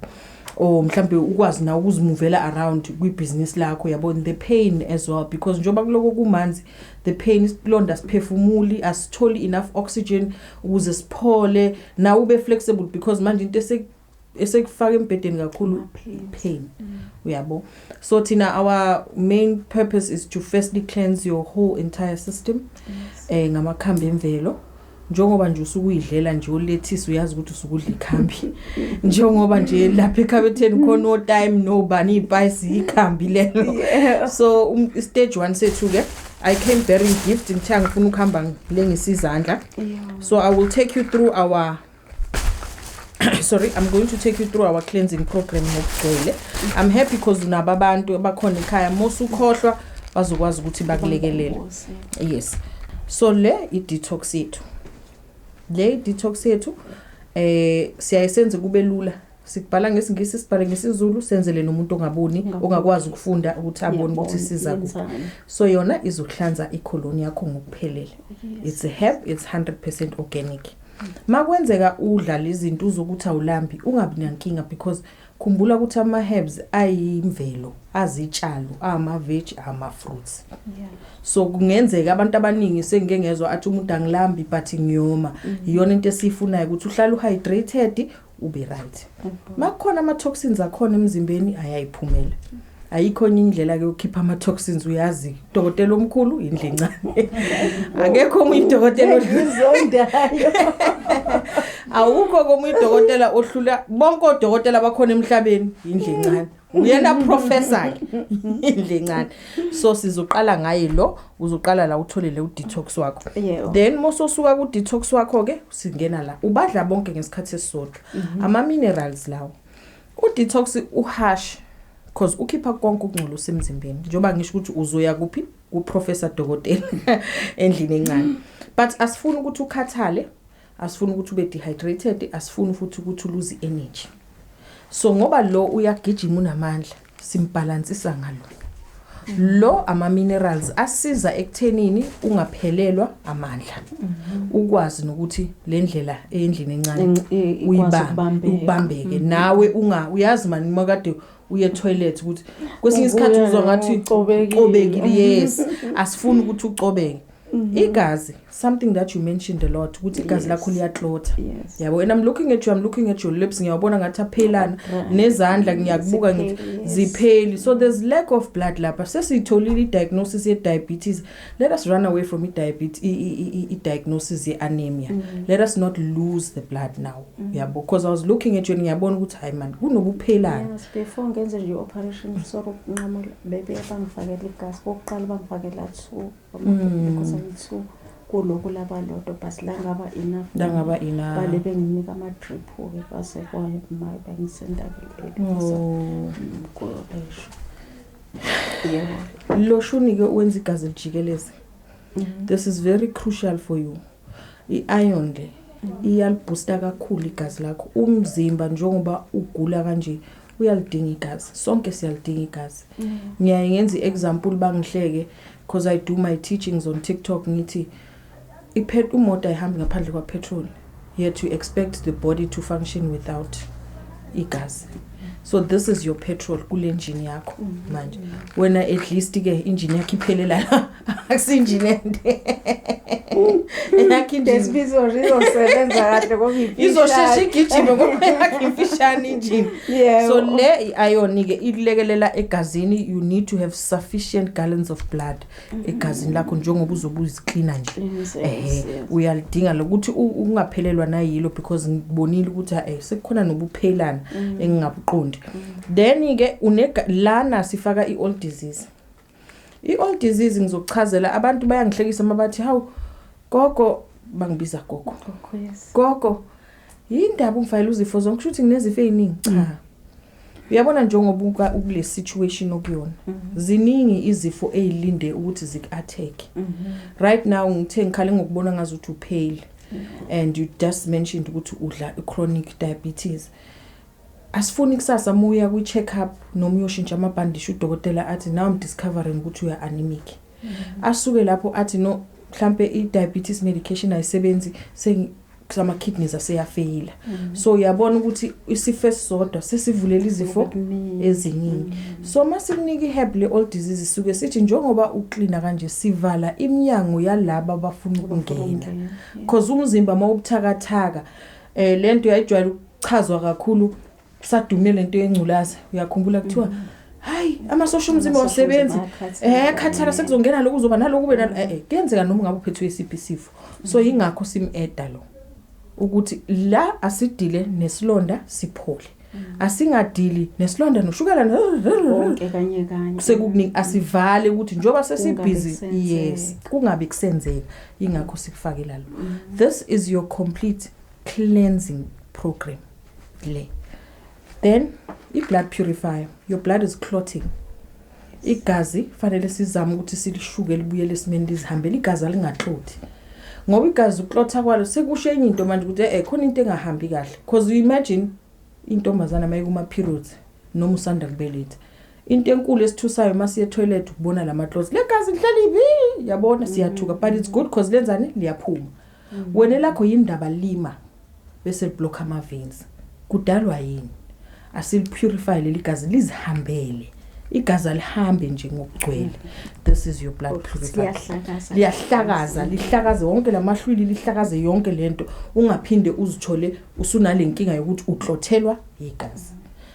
Speaker 5: or mhlambe ukwazi na ukuzimuvela around kwibhizinisi lakho, uyabona, the pain as well, because njengoba kuloko kumanzi, the pain, isilonda siphefumuli, asitholi enough oxygen ukuze siphole, na ube flexible, because manje into esekufaka embhedeni kakhulu
Speaker 2: Ama-pains.
Speaker 5: Pain, uyabo. So thina our main purpose is to firstly cleanse your whole entire system ngamakhambi emvelo. Njengoba nje usukuyidlela nje ulethisi, uyazi ukuthi usukudla ikhambi, njengoba nje lapha ekhabetheni khona o-thyme nobani, ispice, ikhambi lelo. So stage 1 sethu ke, I came bearing gift. Ngithe ngifuna ukuhamba ngilengisa izandla. So I will take you through our, sorry, I'm going to take you through our cleansing program ngokugcwele. I'm happy because unabo abantu abakhona ekhaya, mosukhohlwa bazokwazi ukuthi bakulekelele.
Speaker 2: Bangikhumbuze.
Speaker 5: Yes, so le i-detox yethu, le i-detox yethu siyayisenze kube lula. Sikubhala ngesiNgisi, sibhale ngesiZulu, senzele nomuntu ongaboni,
Speaker 2: Ongaboni.
Speaker 5: ongakwazi ukufunda, ukuthi abone ukuthi
Speaker 2: Ngiyabona,
Speaker 5: siza kuphi.
Speaker 2: yenzani.
Speaker 5: So yona izokuhlanza icolon yakho ngokuphelele. It's a herb, it's 100% organic. Makwenzeka udla lezi zinto uzokuthi awulambi, ungabi nankinga, because khumbula ukuthi ama-herbs ayimvelo, azitshalo, ama-veg, ama-fruits. So kungenzeka abantu abaningi sengike ngezwa athi umuntu angilambi but ngiyoma. Iyona into esiyifunayo, ukuthi uhlale uhydrated, ube right. Makukhona ama-toxins akhona emzimbeni, ayayiphumela. Ayikho enye indlela ke yokukhipha ama-toxins, uyazi, udokotela omkhulu indle encane, akekho omunye udokotela
Speaker 2: Engizondayo.
Speaker 5: Awukho komunye udokotela ohlula bonke odokotela abakhona emhlabeni, indle encane, uyena professor ke, indle encane. So sizoqala ngaye lo, uzoqala la uthole le udetox wakho. Then mososuka ku detox wakho ke, singena la ubadla bonke ngesikhathi esisodwa ama minerals lawo. U detox uharsh because ukhipha konke ukungcola osemzimbeni, njengoba ngisho ukuthi uzoya kuphi, ku professor dokotela endlini encane. But asifuni ukuthi ukhathale, asifuni ukuthi ube dehydrated, asifuni futhi ukuthi ulose energy. So ngoba lo uyagijima, unamandla, simbalansisa ngalo lo. Ama minerals asiza ekuthenini ungaphelelwa amandla, ukwazi nokuthi le ndlela endlini encane
Speaker 2: Ikwazi
Speaker 5: uyibambe,
Speaker 2: ukubambeka.
Speaker 5: ubambeke nawe. Unga uyazi mani makade uye toilet ukuthi kwesinye isikhathi
Speaker 4: Ubuya
Speaker 5: uzwa ngathi
Speaker 4: ucobekile.
Speaker 5: ucobekile. Yes, asifuni ukuthi ucobeke. Igazi, something that you mentioned a lot, ukuthi igazi lakho liyaklotha. Yabo, and I'm looking at you, I'm looking at your lips, ngiyabona ngathi aphelana nezandla, ngiyakubuka ngithi zipheli. So there's lack of blood lapha. Sesiyitholile i-diagnosis ye-diabetes. Let us run away from i-diabetes, i-diagnosis ye-anemia. Let us not lose the blood now. Yabo, because I was looking at you and ngiyabona ukuthi hayi man, kunobuphelana.
Speaker 2: Yes, before ngenze nje i-operation, sorry ukunqamula, bebe bangifakela igazi kokuqala, bangifakela 2 because ayi-2 kuloku labalodwa, but la ngaba enough.
Speaker 5: Langaba enough.
Speaker 2: Bale benginika ama-drip-ke, kwase kwaye bangisenda-ke.
Speaker 5: Oh.
Speaker 2: Esho, yebo.
Speaker 5: Lo shuni-ke wenza igazi lijikeleze. This is very crucial for you. I-iron le iyaliboosta kakhulu igazi lakho. Umzimba njengoba ugula kanje uyalidinga igazi, sonke siyalidinga igazi. Ngiyaye ngenza i-example bangihleke because I do my teachings on TikTok, ngithi imoto ayihambi ngaphandle kwa-petrol, yet you expect the body to function without igazi. So this is your petrol kule engine yakho. Manje wena at least ke engine yakho iphelela la, akusi engine ende yakho engine.
Speaker 2: Lesibizo izosebenza kahle ngoba
Speaker 5: Izosheshe igijime ngoba yakho imfishane engine. So le i-iron ke ilekelela egazini. You need to have sufficient gallons of blood egazini lakho njengoba uzobe uziklina nje. Uyalidinga lokuthi ungaphelelwa nayilo, because ngibonile ukuthi sekukhona nobuphelana engingabuqondi. Then ke lana sifaka i-old disease. I-old disease ngizokuchazela, abantu bayangihlekisa mabathi hawu gogo, bangibiza gogo.
Speaker 2: Gogo, yes.
Speaker 5: Gogo, yindaba ungifayela uzifo zonke, kusho ukuthi nginezifo eziningi. Cha, uyabona njengoba ukule situation okuyona, ziningi izifo ezilinde ukuthi ziku-attack. Right now ngithe ngikhale ngokubona ngazuthi upale, and you just mentioned ukuthi udla i-chronic diabetes. Asifuni kusasa uma uya kwi-check up noma uyoshintsha amabhandishi, udokotela athi now I'm discovering ukuthi uya anemic. Asuke lapho athi no, mhlambe i-diabetes medication ayisebenzi, ama-kidneys aseyafeyila. So uyabona ukuthi isifo esisodwa sesivulela izifo eziningi. So masikunika i-herb le old disease, suke sithi njengoba uklina kanje sivala iminyango yalaba abafuna ukungena, because umzimba mawubuthakathaka, lento yayijwayele ukuchazwa kakhulu sadume lento yengculaza. Uyakhumbula kuthiwa hayi, amasosha omzimba wasebenzi, khathala, sekuzongena lokhu, uzoba naloku, ube nalo. Kuyenzeka noma ungabe uphethwe isiphi isifo. So yingakho sim-eda lo ukuthi la asidile nesilonda siphole, asingadili nesilonda noshukela
Speaker 2: konke kanye kanye.
Speaker 5: Sekukuningi, asivale ukuthi njengoba
Speaker 2: Kungabe
Speaker 5: sesibhizi
Speaker 2: kusenzeka.
Speaker 5: Yes, kungabe kusenzeka, ingakho sikufakela lo. This is your complete cleansing program le. Then i-blood purifier. Your blood is clotting. Igazi fanele sizame ukuthi silishuke libuyele esimeni, lizihambele. Igazi alingaklothi, ngoba igazi uklotha kwalo sekusho enye into manje ukuthi khona into engahambi kahle, because you imagine intombazana maye kuma-periods noma usanda kubeletha, into enkulu esithusayo masiye toilet ukubona lama clots legazi lihleli bi, yabona, siyathuka. But it's good because lenzani? Liyaphuma. Wena lakho yindaba lima bese liblock ama veins, kudalwa yini? Asilipurify leli gazi lizihambele. Igazi alihambe nje ngokugcwele. This is your blood purifier.
Speaker 2: Liyahlakaza.
Speaker 5: Liyahlakaza, lihlakaze wonke lamahlwili, lihlakaze yonke lento, ungaphinde uzithole usunale nkinga yokuthi uklothelwa igazi.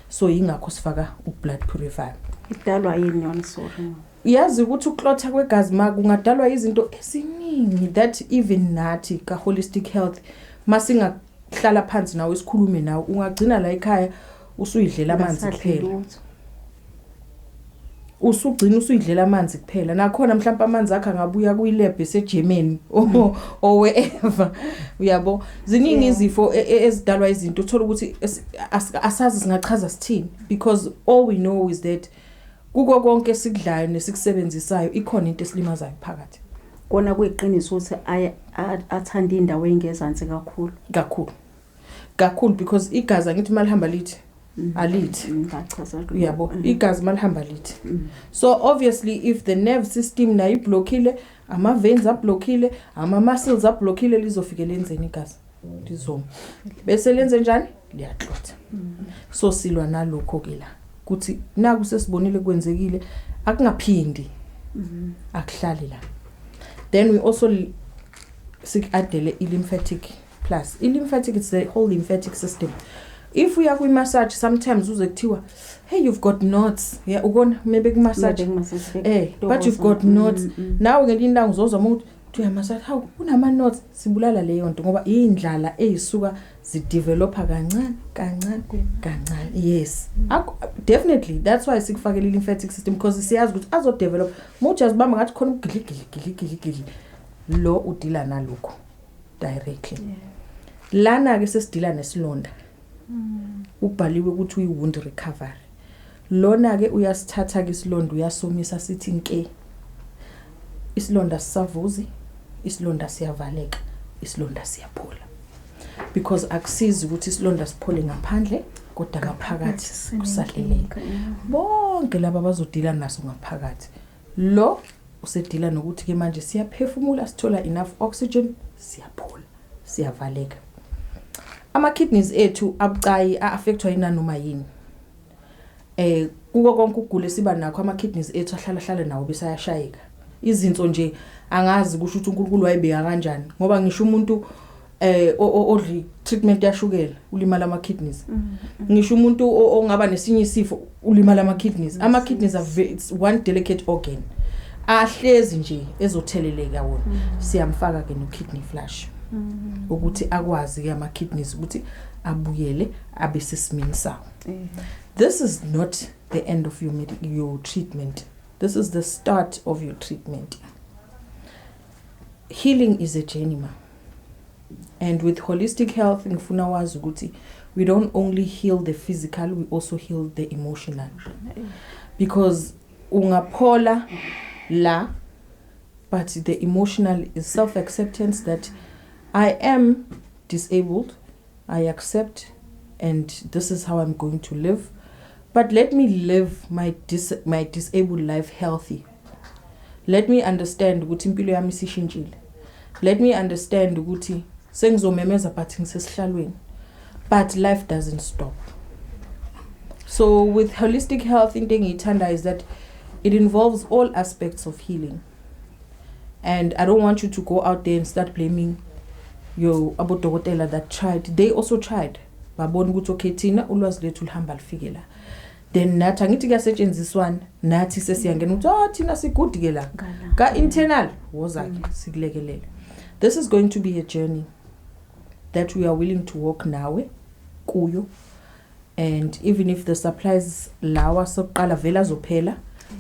Speaker 5: So yingakho sifaka ublood purifier.
Speaker 2: Idalwa yini yona, sorry?
Speaker 5: Yazi ukuthi uklotha kwegazi ma kungadalwa izinto eziningi that even nathi ka holistic health masingahlala phansi nawe sikhulume nawe, ungagcina la ekhaya usuyidlela amanzi
Speaker 2: Ungasadli
Speaker 5: kuphela.
Speaker 2: lutho.
Speaker 5: Usugcina usuyidlela amanzi kuphela. Nakhona mhlawumbe amanzi akhe angabuya kuyilab eseGermany or wherever, uyabo. Ziningi izifo ezidalwa izinto uthola ukuthi asazi singachaza sithini, because all we know is that kuko konke esikudlayo nesikusebenzisayo ikhona into esilimazayo phakathi.
Speaker 2: Kona kuyiqiniso ukuthi athanda indawo engezansi kakhulu?
Speaker 5: Kakhulu kakhulu, because igazi angithi malihamba lithi alithi.
Speaker 2: Ngachaza.
Speaker 5: Uyabo, igazi malihamba lithi. So obviously if the nerve system nayo iblockile, ama veins ablockile, ama muscles ablockile, lizofike lenzeni igazi? Lizoma, bese lenze njani? Liyaklotha. So silwa nalokho ke la kuthi naku sesibonile kwenzekile, akungaphindi, akuhlali la. Then we also sik-adele i-lymphatic plus. I-lymphatic, it's the whole lymphatic system. If uya kwi-massage, sometimes uze kuthiwa, "Hey, you've got knots." Yeah, ukona maybe ku-massage, but you've got knots. Nawe ngelinye ilanga uzozwa uma uthi uyamassage, hawu, unama-knots. Sibulala leyo nto ngoba iy'ndlala ey'suka zidevelopha kancane kancane kancane. Yes. Definitely that's why sikufakele i-lymphatic system, because siyazi ukuthi azodevelop uma uthi uyazibamba ngathi khona ubugidli gidli gidli gidli gidli. Lo udila nalokho directly. Lana-ke sesidila nesilonda, ubhaliwe ukuthi uyi-wound recovery. Lona-ke uyasithatha-ke isilonda, uyasomisa, sithi nke isilonda sisavuzi, isilonda siyavaleka, isilonda siyaphola, because akusizi ukuthi isilonda siphole ngaphandle kodwa ngaphakathi kusahleleka. Bonke laba bazodila naso ngaphakathi. Lo usedila nokuthi-ke manje siyaphefumula, sithola enough oxygen, siyaphola, siyavaleka. Ama-kidneys ethu abucayi, a-affectwa yinanoma yini. Kuko konke ukugula esiba nakho, ama-kidneys ethu ahlala hlala nawo bese ayashayeka. Izinso nje, angazi kusho ukuthi uNkulunkulu wayibeka kanjani, ngoba ngisho umuntu odla treatment yashukela ulimala ama-kidneys, ngisho umuntu ongaba nesinye isifo ulimala ama-kidneys. Ama-kidneys are it's one delicate organ, ahlezi nje ezotheleleka wona. Siyamfaka ke no-kidney flush ukuthi akwazi ke ama-kidneys ukuthi abuyele abe sesimeni sawo. This is not the end of your treatment. This is the start of your treatment. Healing is a journey, ma, and with holistic health ngifuna wazi ukuthi we don't only heal the physical, we also heal the emotional, because ungaphola la, but the emotional is self acceptance that I am disabled, I accept, and this is how I'm going to live, but let me live my disabled life healthy. Let me understand ukuthi impilo yami isishintshile. Let me understand ukuthi sengizomemeza but ngisesihlalweni, but life doesn't stop. So with holistic health, into engiyithanda is that it involves all aspects of healing, and I don't want you to go out there and start blaming your abodokotela that tried. They also tried, babona ukuthi okay, thina ulwazi lethu luhamba lufike la, then nathi angithi kuyasetshenziswana, nathi sesiyangena ukuthi oh, thina si-good ke la ka internal, woza ke sikulekelele. This is going to be a journey that we are willing to walk nawe kuyo, and even if the supplies lawa sokuqala vele azophela,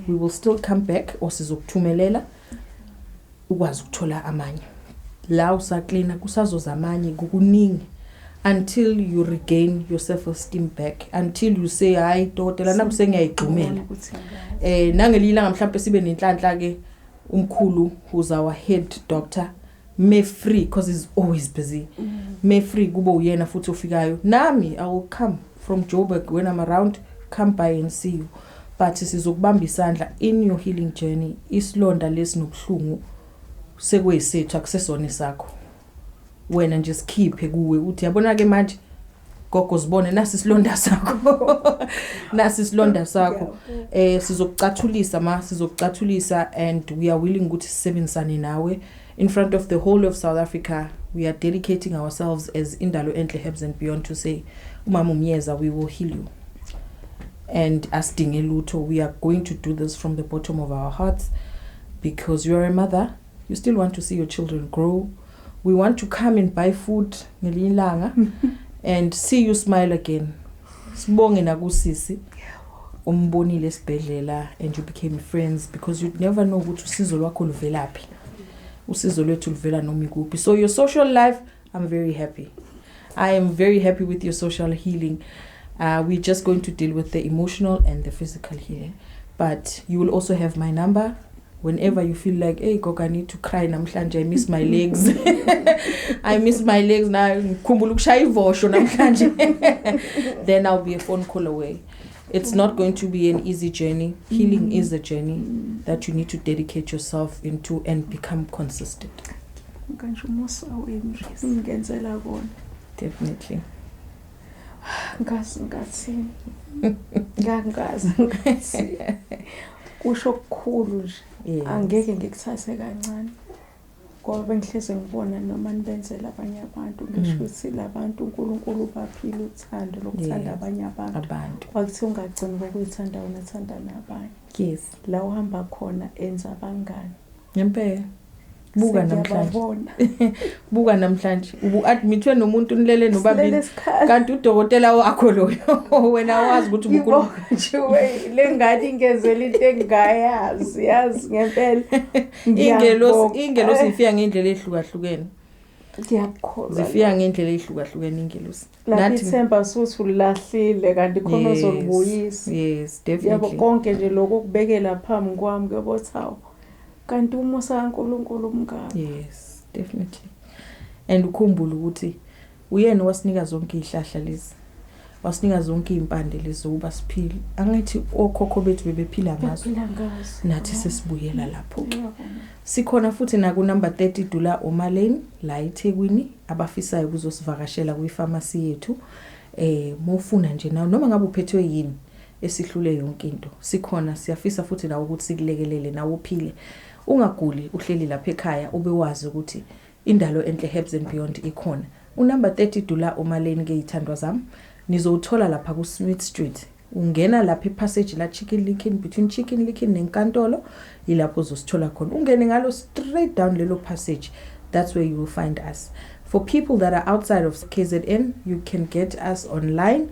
Speaker 5: we will still come back or sizokuthumelela ukwazi ukuthola amanye. La usaklina kusazoza amanye kukuningi until you regain your self esteem back, until you say, "Hayi dokotela, naku sengiyayigxumela." Nangelinye ilanga mhlawumbe sibe nenhlanhla ke, umkhulu who's our head doctor may free, because he's always busy, may free kube uyena futhi ofikayo. Nami I will come from Joburg when I'm around, come by and see you, but sizokubamba isandla in your healing journey. Isilonda lesi nobuhlungu sekuyisethu, akusesona esakho. Wena nje sikhiphe kuwe uthi, "Yabona ke manje gogo, sibone nasi isilonda sakho, nasi isilonda sakho." Sizokucathulisa ma, sizokucathulisa, and we are willing ukuthi sisebenzisane nawe. In front of the whole of South Africa, we are dedicating ourselves as Indalo Enhle Herbs and Beyond to say, umama umyeza, we will heal you, and asidinge lutho. We are going to do this from the bottom of our hearts because you are a mother, you still want to see your children grow. We want to come and buy food ngelinye ilanga and see you smile again. Sibonge nakusisi umbonile esibhedlela and you became friends, because you'd never know ukuthi usizo lwakho luvelaphi. Usizo lwethu luvela noma ikuphi. So your social life, I'm very happy, I am very happy with your social healing. We're just going to deal with the emotional and the physical healing, but you will also have my number whenever you feel like, "Hey gogo, I need to cry namhlanje, I miss my legs, I miss my legs now, ngikhumbula ukushaya ivosho namhlanje," then I'll be a phone call away. It's not going to be an easy journey. Healing is a journey that you need to dedicate yourself into and become consistent.
Speaker 2: Kanje umusa wenu nje ngenzela kona.
Speaker 5: Definitely.
Speaker 2: Ngazi ngathini, ngangazi ngathi kusho okukhulu nje. Angeke ngikuthathe kancane. Ngoba bengihleze ngibona noma nibenzela abanye abantu, ngisho ukuthi labantu uNkulunkulu ubaphile uthando lokuthanda abanye abantu. Kwakuthiwa ungagcini ngokuyithanda wena, thanda nabanye. La uhamba khona enza abangani.
Speaker 5: Ngempela. Buka namhlanje. Buka namhlanje ubu-admithwe nomuntu nilele nobabili, kanti udokotela wakho loyo wena wazi ukuthi
Speaker 2: ubukhulu nje le ngane ingenzela into engingayazi, yazi ngempela.
Speaker 5: Ingelosi ifika ngendlela ehlukahlukene.
Speaker 2: Ngiyakukholwa.
Speaker 5: Zifika ngendlela ehlukahlukene ingelosi.
Speaker 2: Nathi ithemba suthi ulahlile kanti khona ozolibuyisa.
Speaker 5: Yes, definitely.
Speaker 2: Yabo konke nje lokho kubekela phambi kwami kuyobothawo. Kanti umusa kaNkulunkulu umngaka.
Speaker 5: Yes, definitely. And ukhumbule ukuthi uyena wasinika zonke izihlahla lezi. Wasinika zonke impande lezi ukuba siphile. Angithi okhokho bethu bebephila ngazo. Nathi sesibuyela lapho. Sikhona futhi na ku number 30 Dula Oma Lane la eThekwini, abafisayo ukuzosivakashela kwi-pharmacy yethu. Mufuna nje nawe noma ngabe uphethwe yini esihlule yonke into, sikhona. Siyafisa futhi nawe ukuthi sikulekelele nawe uphile, ungaguli, uhleli lapha ekhaya ube wazi ukuthi Indalo Enhle Herbs and Beyond ikhona. Unumber 30 Dula Oma Lane ke, ithandwa zami, nizowuthola lapha ku Smith Street. Ungena lapha ipassage la Chicken Licken, between Chicken Licken nenkantolo, yilapho uzosithola khona. Ungene ngalo straight down lelo passage, that's where you will find us. For people that are outside of KZN, you can get us online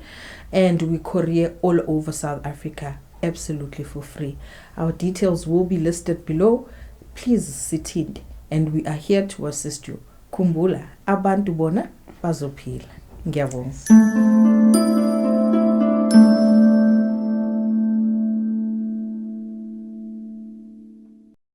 Speaker 5: and we courier all over South Africa absolutely for free. Our details will be listed below. Please sithinte and we are here to assist you. Khumbula, abantu bona bazophila. Ngiyabonga.